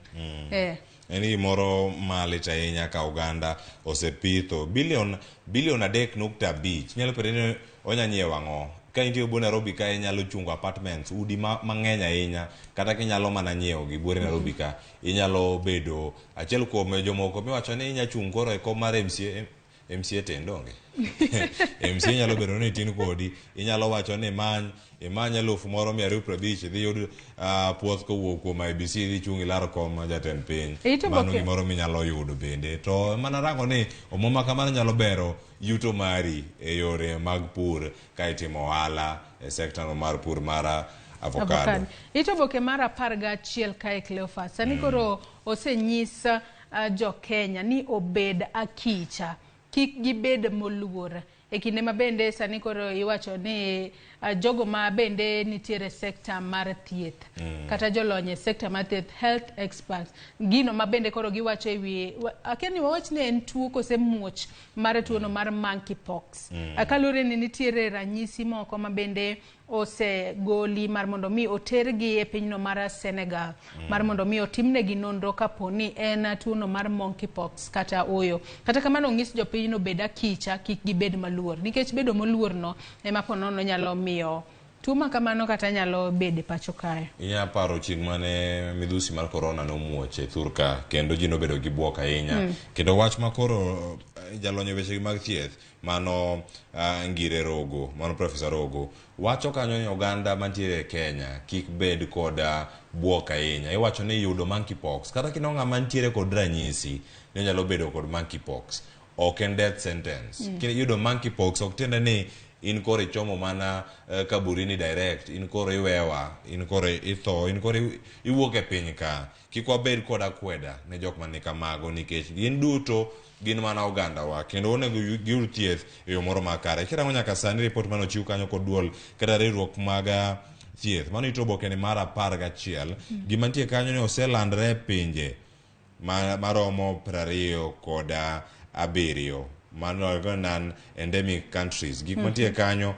En gimoro malit ahinya ka oganda osepitho bilion 3.5. Inyalo penjo ni onya nyiewo ang'o? Ka intie buore Nairobi ka inyalo chungo apartments, udi mang'eny ahinya, kata kinyalo mana nyiewo gi buore Nairobi ka inyalo bedo achiel kuom jomoko miwacho ni inya chung' koro e kom mar MCA. MCA tin donge? MCA nyalo bedo ni tin kodi, inyalo wacho ni imany 1250 idhi yud puoth kowuok kuom IBC, idhi chung' ilar kom jatend piny. Mano gimoro minyalo yudo bende. To mana rango ni omwom ma kamano nyalo bero yuto mari e yore mag pur ka itimo ohala e sekta no mar pur mar avocado. Ito oboke mar 11 kae, Cleophas. Sani koro osenyis jo Kenya ni obed akicha, kik gibed moluor. E kinde ma bende sani koro iwacho ni jogo ma bende nitiere sekta mar thieth, kata jolony e sekta mar thieth, health experts, gino ma bende koro giwacho e wi, akia ni wawach ni en tuo kose muoch mar tuono mar monkeypox. Kaluwore ni nitiere ranyisi moko ma bende osegoli mar mondo mi otergi e pinyno mar Senegal, mar mondo mi otimnegi nonro kapo ni en tuono mar monkeypox kata oyo. Kata kamano onyis jopinyno bed akicha, kik gibed maluor, nikech bedo moluor no ema po nono nyalo miyo tuo ma kamano kata nyalo bedo e pacho kae. Inya paro chieng' mane midhusi mar corona nomuoch e thur ka kendo ji nobedo gi buok ahinya. Kendo wach ma koro jalony e weche mag thieth mano Ngire Rogo, mano Professor Rogo, wacho kanyo ni oganda mantiere e Kenya kik bed kod buok ahinya. Iwacho ni yudo monkeypox kata kineno ng'ama nitiere kod ranyisi ni onyalo bedo kod monkeypox, ok en death sentence. Kiyudo monkeypox ok tiende ni in koro ichomo mana kaburini direct, in koro iwewa, in koro itho, in koro iwuok e piny ka. Kik wabed kod akweda ne jok man kamago nikech gin duto gin mana ogandawa kendo onego giyud thieth e yo moro makare. Kirango nyaka sani ripot mane ochiw kanyo kod duol kata riwruok mag thieth, mano ito oboke ni mar 11, gima nitie kanyo ni oselandre e pinje maromo 27, mano non endemic countries. Gik mantie kanyo,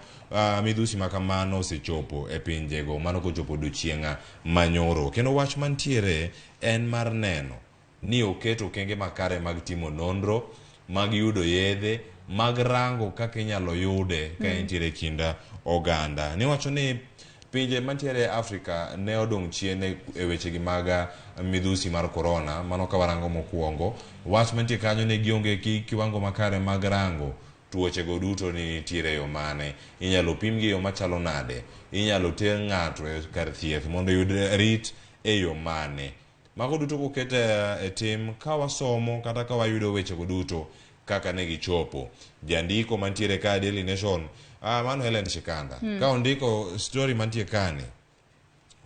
midhusi ma kamano osechopo e pinjego mano kochopo odiochieng' manyoro. Kendo wach mantiere en mar neno ni oket okenge makare mag timo nonro, mag yudo yedhe, mag rango kaka inyalo yude ka entiere e kind oganda. Niwacho ni pinje mantiere e Afrika ne odong' chien e wechegi mag midhusi mar corona, mano ka warango mokwongo. Wach mantie kanyo ni gionge gi kiwango makare mag rango tuochego duto ni nitiere e yo mane, inyalo pimgi e yo machalo nade, inyalo ter ng'ato e kar thieth mondo oyud rit e yo mane. Mago duto koket e tim ka wasomo kata ka wayudo wechego duto kaka ne gichopo. Jandiko mantiere ka Daily Nation, mano Helen Shikanda, ka ondiko story mantie kani,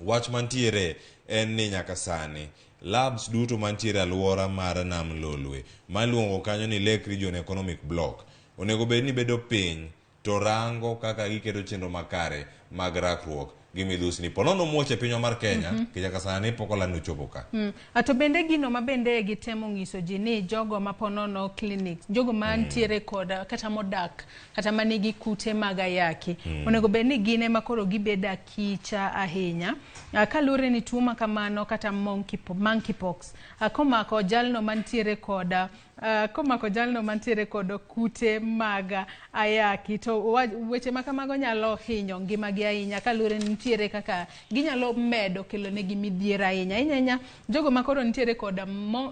wach mantiere en ni nyaka sani labs duto mantiere alwora mar Nam Lolwe maluongo kanyo ni Lake Region Economic Block onego bed ni bedo piny to rango kaka giketo chenro makare mag rakruok gi midhusi ni ponono muoch e pinywa mar Kenya, nyaka sani pok oland ni ochopo ka. To bende gino ma bende gitemo nyiso ji ni jogo ma ponono clinics, jogo mantiere kod kata modak kata manigi kute mag ayaki, onego bed ni gin ema koro gibedo akicha ahinya. Kaluwore ni tuo ma kamano kata monkeypox komako jalno mantiere kod Komako jalno mantiere kod kute mag ayaki to weche ma kamago nyalo hinyo ngimagi ahinya kaluwore ni nitiere kaka ginyalo medo kelo negi midhiero ahinya ahinya ahinya jogo ma koro nitiere kod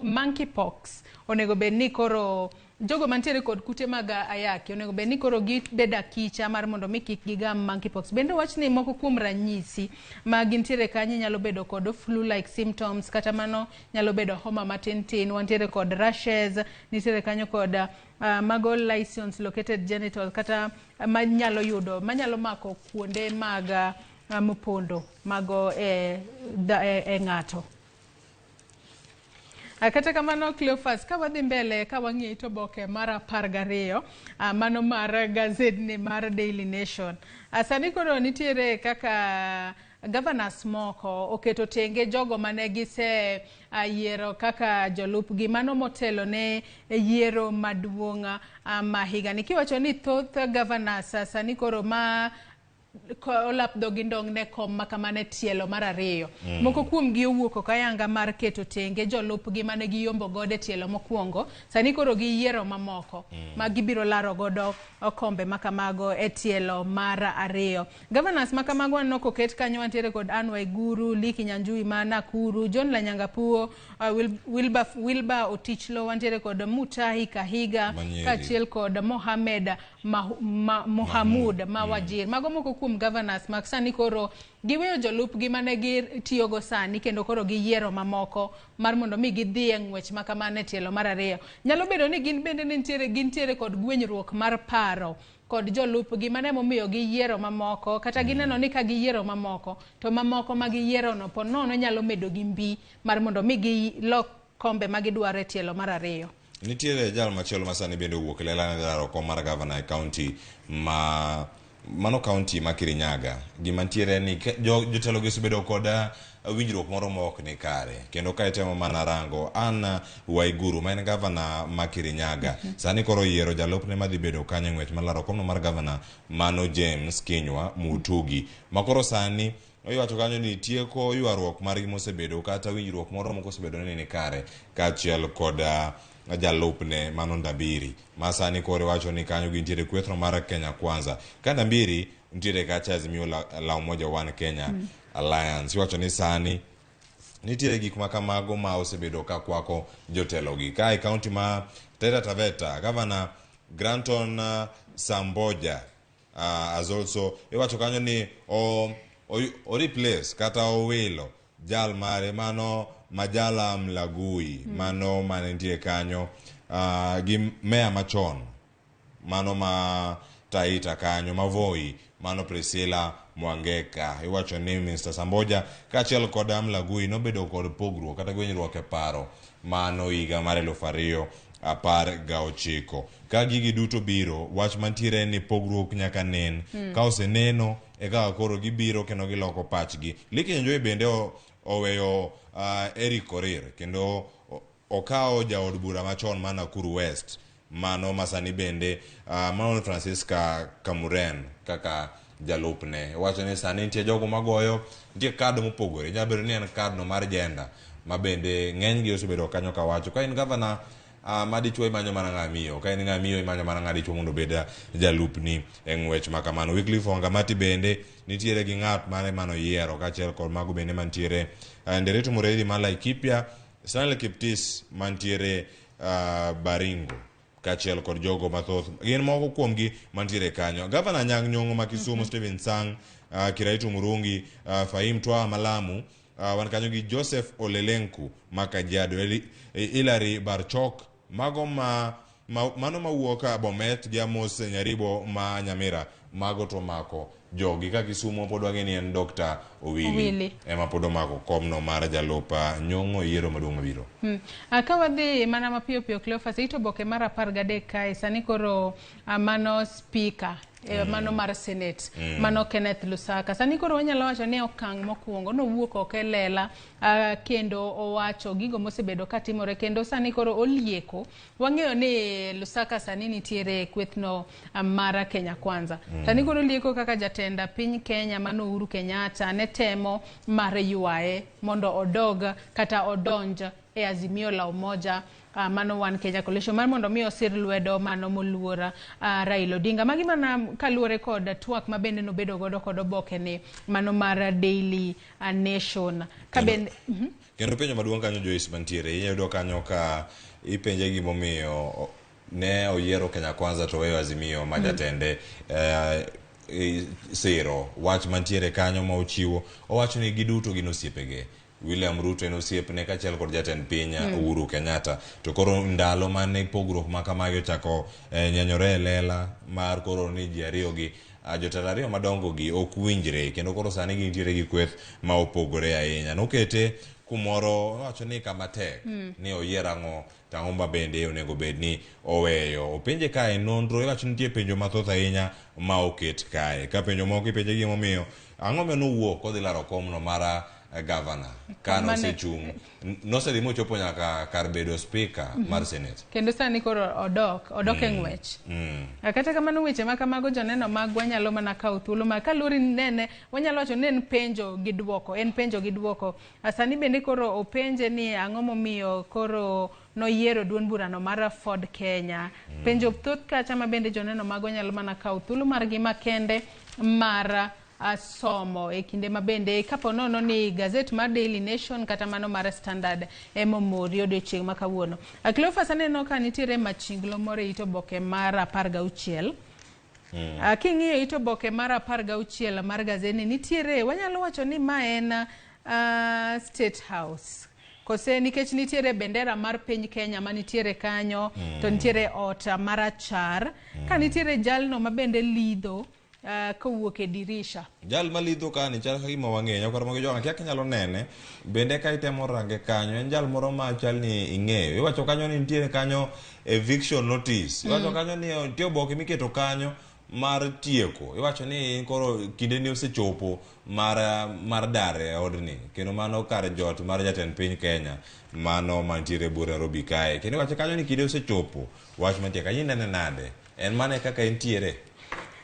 monkeypox onego bed ni koro jogo mantiere kod kute mag ayaki onego bed ni koro gibedo akicha mar mondo mi kik gigam monkeypox. Bende wach ni moko kuom ranyisi ma gintiere kanyo nyalo bedo kod flu like symptoms, kata mano nyalo bedo homa matin tin, wantiere kod rashes, nitiere kanyo kod mago lesions located genital kata manyalo yudo manyalo mako kuonde mag mopondo mago e ng'ato. Kata kamano Cleophas, ka wadhi mbele ka wang'iyo it oboke mar 12, mano mar gazedni mar Daily Nation. Sani koro nitiere kaka governors moko oketo tenge jogo mane gise yiero kaka jolupgi mano motelo ne yiero maduong' ma higani. Kiwacho ni thoth governors sani koro ma olap dhogi ndong' ne kom ma kamano e tielo mar ariyo. Moko kuom gi owuok oko ayanga mar keto tenge jolupgi mane giyombo godo e tielo mokwongo. Sani koro giyiero mamoko ma gibiro laro godo okombe ma kamago e tielo mar ariyo. Governors ma kamago waneno koket kanyo wantiere kod Anne Waiguru, Lee Kinyanjui ma Nakuru, John Lonyangapuo, Wilbur Otichlo, wantiere kod Mutahi Kahiga, kaachiel kod Mohamed Mohamud ma Wajir. Mago moko kuom governors mag sani koro giweyo jolupgi mane gitiyogo sani kendo koro giyiero mamoko mar mondo mi gidhi e ng'wech ma kamano e tielo mar ariyo. Nyalo bedo ni gin bende nitiere gintiere kod gwenyruok mar paro kod jolupgi mano emomiyo giyiero mamoko kata gineno ni ka giyiero mamoko to mamoko ma giyiero no po nono nyalo medo gi mbi mar mondo mi gilok kombe ma gidwaro e tielo mar ariyo. Nitiere jal machielo ma sani bende owuok e lela ne laro kom mar gavana e kaunti ma mano kaunti ma Kirinyaga. Gima ntiere ni jotelo gi osebedo kod winjruok moro ma ok ni kare. Kendo ka itemo mana rango Anne Waiguru ma en gavana ma Kirinyaga sani koro oyiero jalupne madhi bedo kanyo e ng'wech mar laro komno mar gavana mano James Kinyua Mutugi. Ma koro sani iwacho kanyo ni tieko ywaruok margi mosebedo kata winjruok moro mok osebedo ni ni kare kaachiel kod jalupne mano Ndambiri ma sani koro iwacho ni kanyo gintiere kwethno mar Kenya Kwanza. Ka Ndambiri nitiere kacha Azimio la Umoja One Kenya Alliance. Iwacho ni sani nitiere gik ma kamago ma osebedo ka kwako jotelogi. Ka e kaunti ma Taita Taveta, Gavana Granton Samboja as also iwacho kanyo ni o replace kata owilo jal mare mano Majala Mlagui mano mane nitie kanyo gi meya machon mano ma Taita kanyo ma Voi mano Priscilla Mwangeka. Iwacho ni Mr. Samboja kaachiel kod Mlagui nobedo kod pogruok kata gwenyruok e paro mano higa mar 2019. Ka gigi duto biro, wach mantiere en ni pogruok nyaka nen. Ka oseneno e kaka koro gibiro kendo giloko pachgi. Lee Kinyanjui bende oweyo Eric Korir kendo okawo jaod bura machon ma Nakuru West mano masani bende mano Francisca Kamuren kaka jalupne. Wacho ni sani nitie jogo magoyo nitie kad mopogore, nyalo bedo ni en kad no mar gender ma bende ng'enygi osebedo kanyo kawacho ka in gavana ma dichuo imanyo mana ng'a miyo, ka in ng'a miyo imanyo mana ng'a dichuo mondo obed jalupni e ng'wech ma kamano. Wycliffe Wangamati bende nitiere gi ng'at mare manoyiero kaachiel kod mago bende mantiere Nderetu Mureithi ma Laikipia, Stanley Kiptis mantiere Baringo kaachiel kod jogo mathoth gin moko kuomgi mantiere kanyo. Gavana Anyang' Nyong'o ma Kisumu, Stephen Sang, Kiraitu Murungi, Fahim Twaha ma Lamu, wan kanyo gi Joseph Olelenku ma Kajiado, Hilary Barchok, mago mano mawuok Bomet gi Amos Nyaribo ma Nyamira, mago to mako jogi. Ka Kisumu pod wang'e ni en Dr. Owili ema pod omako komno mar jalup Nyong'o e yiero maduong' mabiro. Ka wadhi mana mapiyo piyo Cleophas, ito oboke mar 13 kae sani koro mano speaker mano mar Senate mano Kenneth Lusaka. Sani koro wanyalo wacho ni okang' mokwongo nowuok oko e lela kendo owacho gigo mosebedo katimore kendo sani koro olieko. Wang'eyo ni Lusaka sani nitiere e kwethno mar Kenya Kwanza. Sani koro olieko kaka jatend piny Kenya mano Uhuru Kenyatta ne temo mar ywaye mondo odog kata odonj e Azimio la Umoja mano One Kenya Coalition mar mondo mi osir lwedo mano moluor Raila Odinga. Magi mana kaluwore kod twak ma bende nobedo godo kod oboke ni mano mar Daily Nation. Ka bende Kendo penjo maduong' kanyo Joyce mantiere, iyudo kanyo ka ipenje gimomiyo ne oyiero Kenya Kwanza to weyo Azimio ma jatende siro wach mantiere kanyo ma ochiwo. Owacho ni giduto gin osiepege. William Ruto en osiepne kaachiel kod jatend piny Uhuru Kenyatta. To koro ndalo mane pogruok ma kamagi ochako nyenyore e lela mar koro ni ji ariyo gi jotelo ariyo madongo gi ok winjre, kendo koro sani gintiere gi kweth ma opogore ahinya. Nokete kumoro, owacho ni kama tek ni oyier ang'o to ang'o ma bende onego bed ni oweyo. Openje kae nonro, iwacho ni nitie penjo mathoth ahinya ma oket kae. Ka penjo moko ipenje gimomiyo ang'o momiyo nowuok kodhi laro komno mar gavana ka nosechung' nosedhi mochopo nyaka kar bedo speaker mar Senate. Kendo sani koro odok e ng'wech. Kata kamano weche ma kamago joneno magwa nyalo mana kawo thuolo ma kaluwore ni nene wanyalo wacho ni en penjo gi duoko, en penjo gi duoko. Sani bende koro openje ni ang'o momiyo koro noyiero duond burano mar Ford Kenya. Penjo thoth kacha ma bende joneno magwa nyalo mana kawo thuolo margi makende mar somo e kinde ma bende kapo nono ni gazet mar Daily Nation kata mano mar Standard emomori odiochieng' ma kawuono. Cleophas, aneno ka nitiere machinglo moro e it oboke mar 16. King'iyo it oboke mar 16 mar gazeti nitiere, wanyalo wacho ni ma en State House. Kose nikech nitiere bendera mar piny Kenya manitiere kanyo, to nitiere ot marachar, ka nitiere jalno ma bende lidho kowuok e dirisha. Jal malidho kani chal ka gima wang'eyo kar mogi joga kia kinyalo nene bende ka itemo range kanyo en jal moro ma chal ni ing'eyo. Iwacho kanyo ni nitiere kanyo eviction notice. Iwacho kanyo ni nitie oboke miketo kanyo mar tieko. Iwacho ni koro kindeni osechopo mar dar e odni, kendo mano kar jot mar jatend piny Kenya mano mantiere buore Nairobi kae. Kendo iwacho kanyo ni kinde osechopo wach mantie kanyo inene nade? En mane kaka entiere?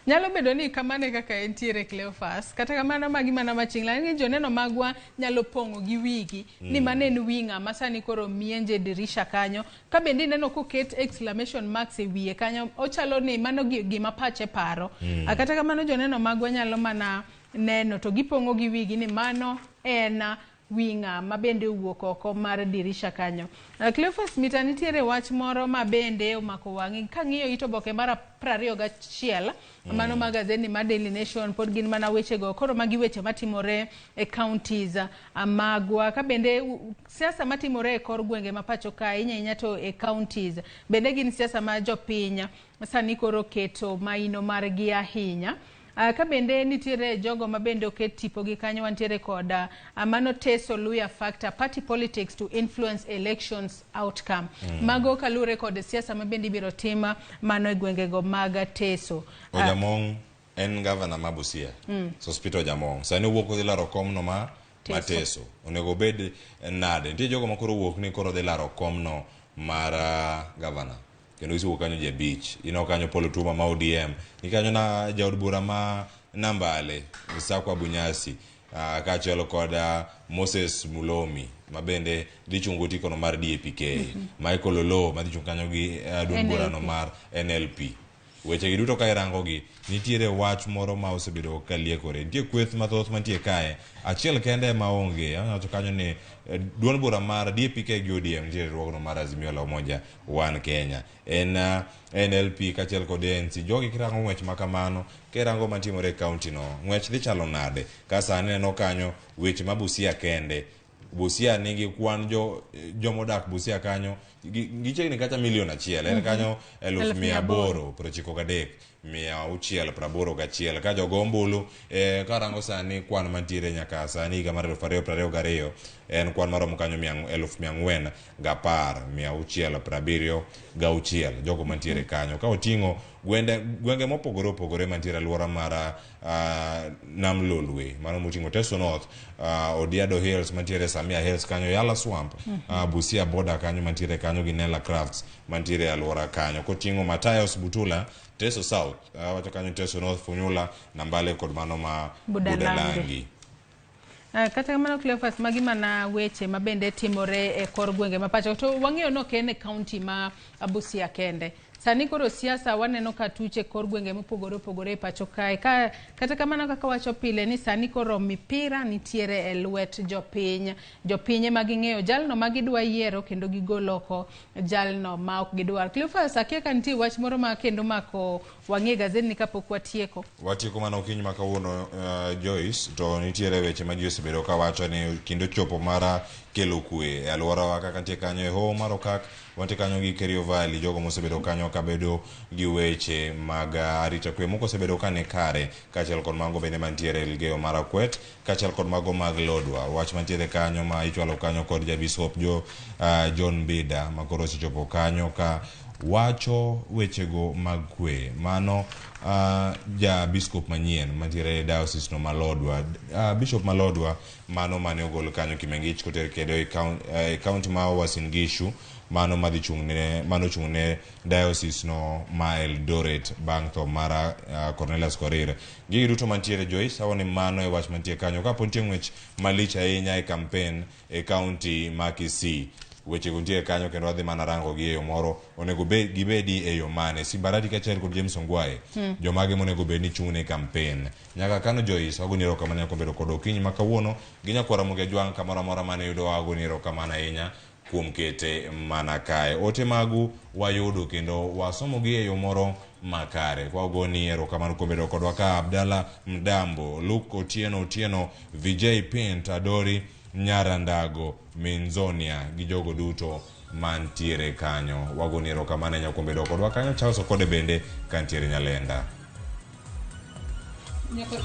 Nyalo bedo ni kamano e kaka entiere Cleophas. Kata kamano magi mana machingla ni joneno magwa nyalo pong'o gi wigi ni mano en wi ng'ama sani koro mienje dirisha kanyo. Ka bende ineno koket exclamation marks e wiye kanyo, ochalo ni mano gima pache paro. Kata kamano joneno magwa nyalo mana neno to gipong'o gi wigi ni mano en wi ng'ama bende owuok oko mar dirisha kanyo. Cleophas Mita, nitiere wach moro ma bende omako wang'i kang'iyo it oboke mar 21 mano magazeti mar Daily Nation, pod gin mana wechego. Koro magi weche matimore e counties magwa, ka bende siasa matimore e kor gwenge ma pacho ka ahinya ahinya to e counties bende gin siasa ma jopiny sani koro keto maino margi ahinya. Ka bende nitiere jogo ma bende oket tipogi kanyo, wantiere kod mano Teso Luya Factor, party politics to influence elections outcome. Mago kaluwore kod siasa ma bende ibiro tim mano e gwengego mag Teso. Ojamong en gavana ma Busia. Sospeter Ojamong. Sani owuok odhi laro komno ma Teso. Teso. Onego obed nade? Nitie jogo ma koro owuok ni koro dhi laro komno mar gavana. Kendo gisewuok kanyo ji 5. Ineno kanyo Paul Otuoma ma ODM. Ni kanyo na jaod bura ma Nambale, Musakwa Bunyasi, kaachiel kod Moses Mulomi ma bende dhi chungo tikono mar DAPK. Michael Oloo ma dhi chung kanyo gi duond burano mar NLP. Weche gi duto ka irango gi, nitiere wach moro ma osebedo ka liekore. Nitie kweth mathoth mantie kae, achiel kende ema onge. Awacho kanyo ni duond bura mar DAPK gi ODM nitiere riwruogno mar Azimio la Umoja One Kenya. En NLP kaachiel kod ANC. Jogi kirango ng'wech ma kamano, kirango matimore e county no, ng'wech dhi chalo nade? Ka sani neno kanyo weche ma Busia kende. Busia nigi kwan jomodak Busia kanyo gichiegni kata milion 1, en kanyo 893,681. Ka jogo ombulu, karango sani kwan mantiere nyaka sani higa mar 2022 en kwan maromo kanyo 410,676 jogo mantiere kanyo. Ka oting'o gwenge mopogore opogore mantiere alwora mar Nam Lolwe, mano moting'o Teso North, Odiado Hills mantiere Samia Hills kanyo, Yala Swamp, Busia border kanyo mantiere kanyo gi Nela Crafts mantiere alwora kanyo. Koting'o Matayos Butula, Teso South, wacho kanyo Teso North, Funyula, Nambale kod mano ma Budalangi. Budalangi. Kata kamano Cleophas, magi mana weche ma bende timore e kor gwenge ma pacho. To wang'eyo ni ok en e kaunti ma Busia kende. Sani koro siasa waneno ka tuche kor gwenge mopogore opogore e pacho kae. Kata kamano kaka wacho pile ni sani koro mipira nitiere e lwet jopiny. Jopiny ema ging'eyo jalno ma gidwa yiero kendo gigol oko jalno ma ok gidwar. Cleophas, akia ka nitie wach moro ma kendo mako wang'e gazetni kapok watieko. Watieko mana okinyi ma kawuono, Joyce, to nitiere weche ma ji osebedo ka wacho ni kinde ochopo mar kelo kwe e alworawa kaka nitie kanyo e hoho mar Okak, wantie kanyo gi Kerio Valley, jogo mosebedo kanyo kabedo gi weche mag arita kwe moko osebedo ka ni kare, kaachiel kod mago bende mantiere e Elgeyo Marakwet, kaachiel kod mago mag Lodwar. Wach mantiere kanyo ma ichwalo kanyo kod Jabishop John Mbida ma koro osechopo kanyo ka wacho wechego mag kwe. Mano ja biskop manyien mantiere e diocese no ma Lodwar. Bishop ma Lodwar mano mane ogol kanyo Kimengich koter kendo e county ma Uasin Gishu, mano madhi chung'ne, mano chung'ne diocese no ma Eldoret bang' tho mar Cornelius Korir. Gigi duto mantiere Joyce, awo ni mano e wach mantie kanyo. Kapo nitie ng'wech malich ahinya e campaign e county ma Kisii, wechego nitie kanyo kendo wadhi mana rango gi e yo moro onego gibedi e yo mane. Simbarati kaachiel kod James Ongwae, jomage monego bed ni chung' ne campaign. Nyaka kano Joyce, wagoni erokamano kuom bedo kod okinyi ma kawuono gi nyakwara Ramogi Ajwang' kamoro amora mane yudo wagoni erokamano ahinya kuom kete mana kae. Ote magu wayudo kendo wasomogi e yo moro makare. Kwagoni erokamano kuom bedo kodwa ka Abdalla Mdambo, Luke Otieno Otieno, Vijay Pint, Adori Nyarandago, Minzonia gi jogo duto mantiere kanyo. Wagoni erokamano ahinya kuom bedo kodwa kanyo. Charles Okode bende kantiere Nyalenda. Nyako-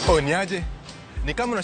Oh, niaje? Ni kama unashangaa.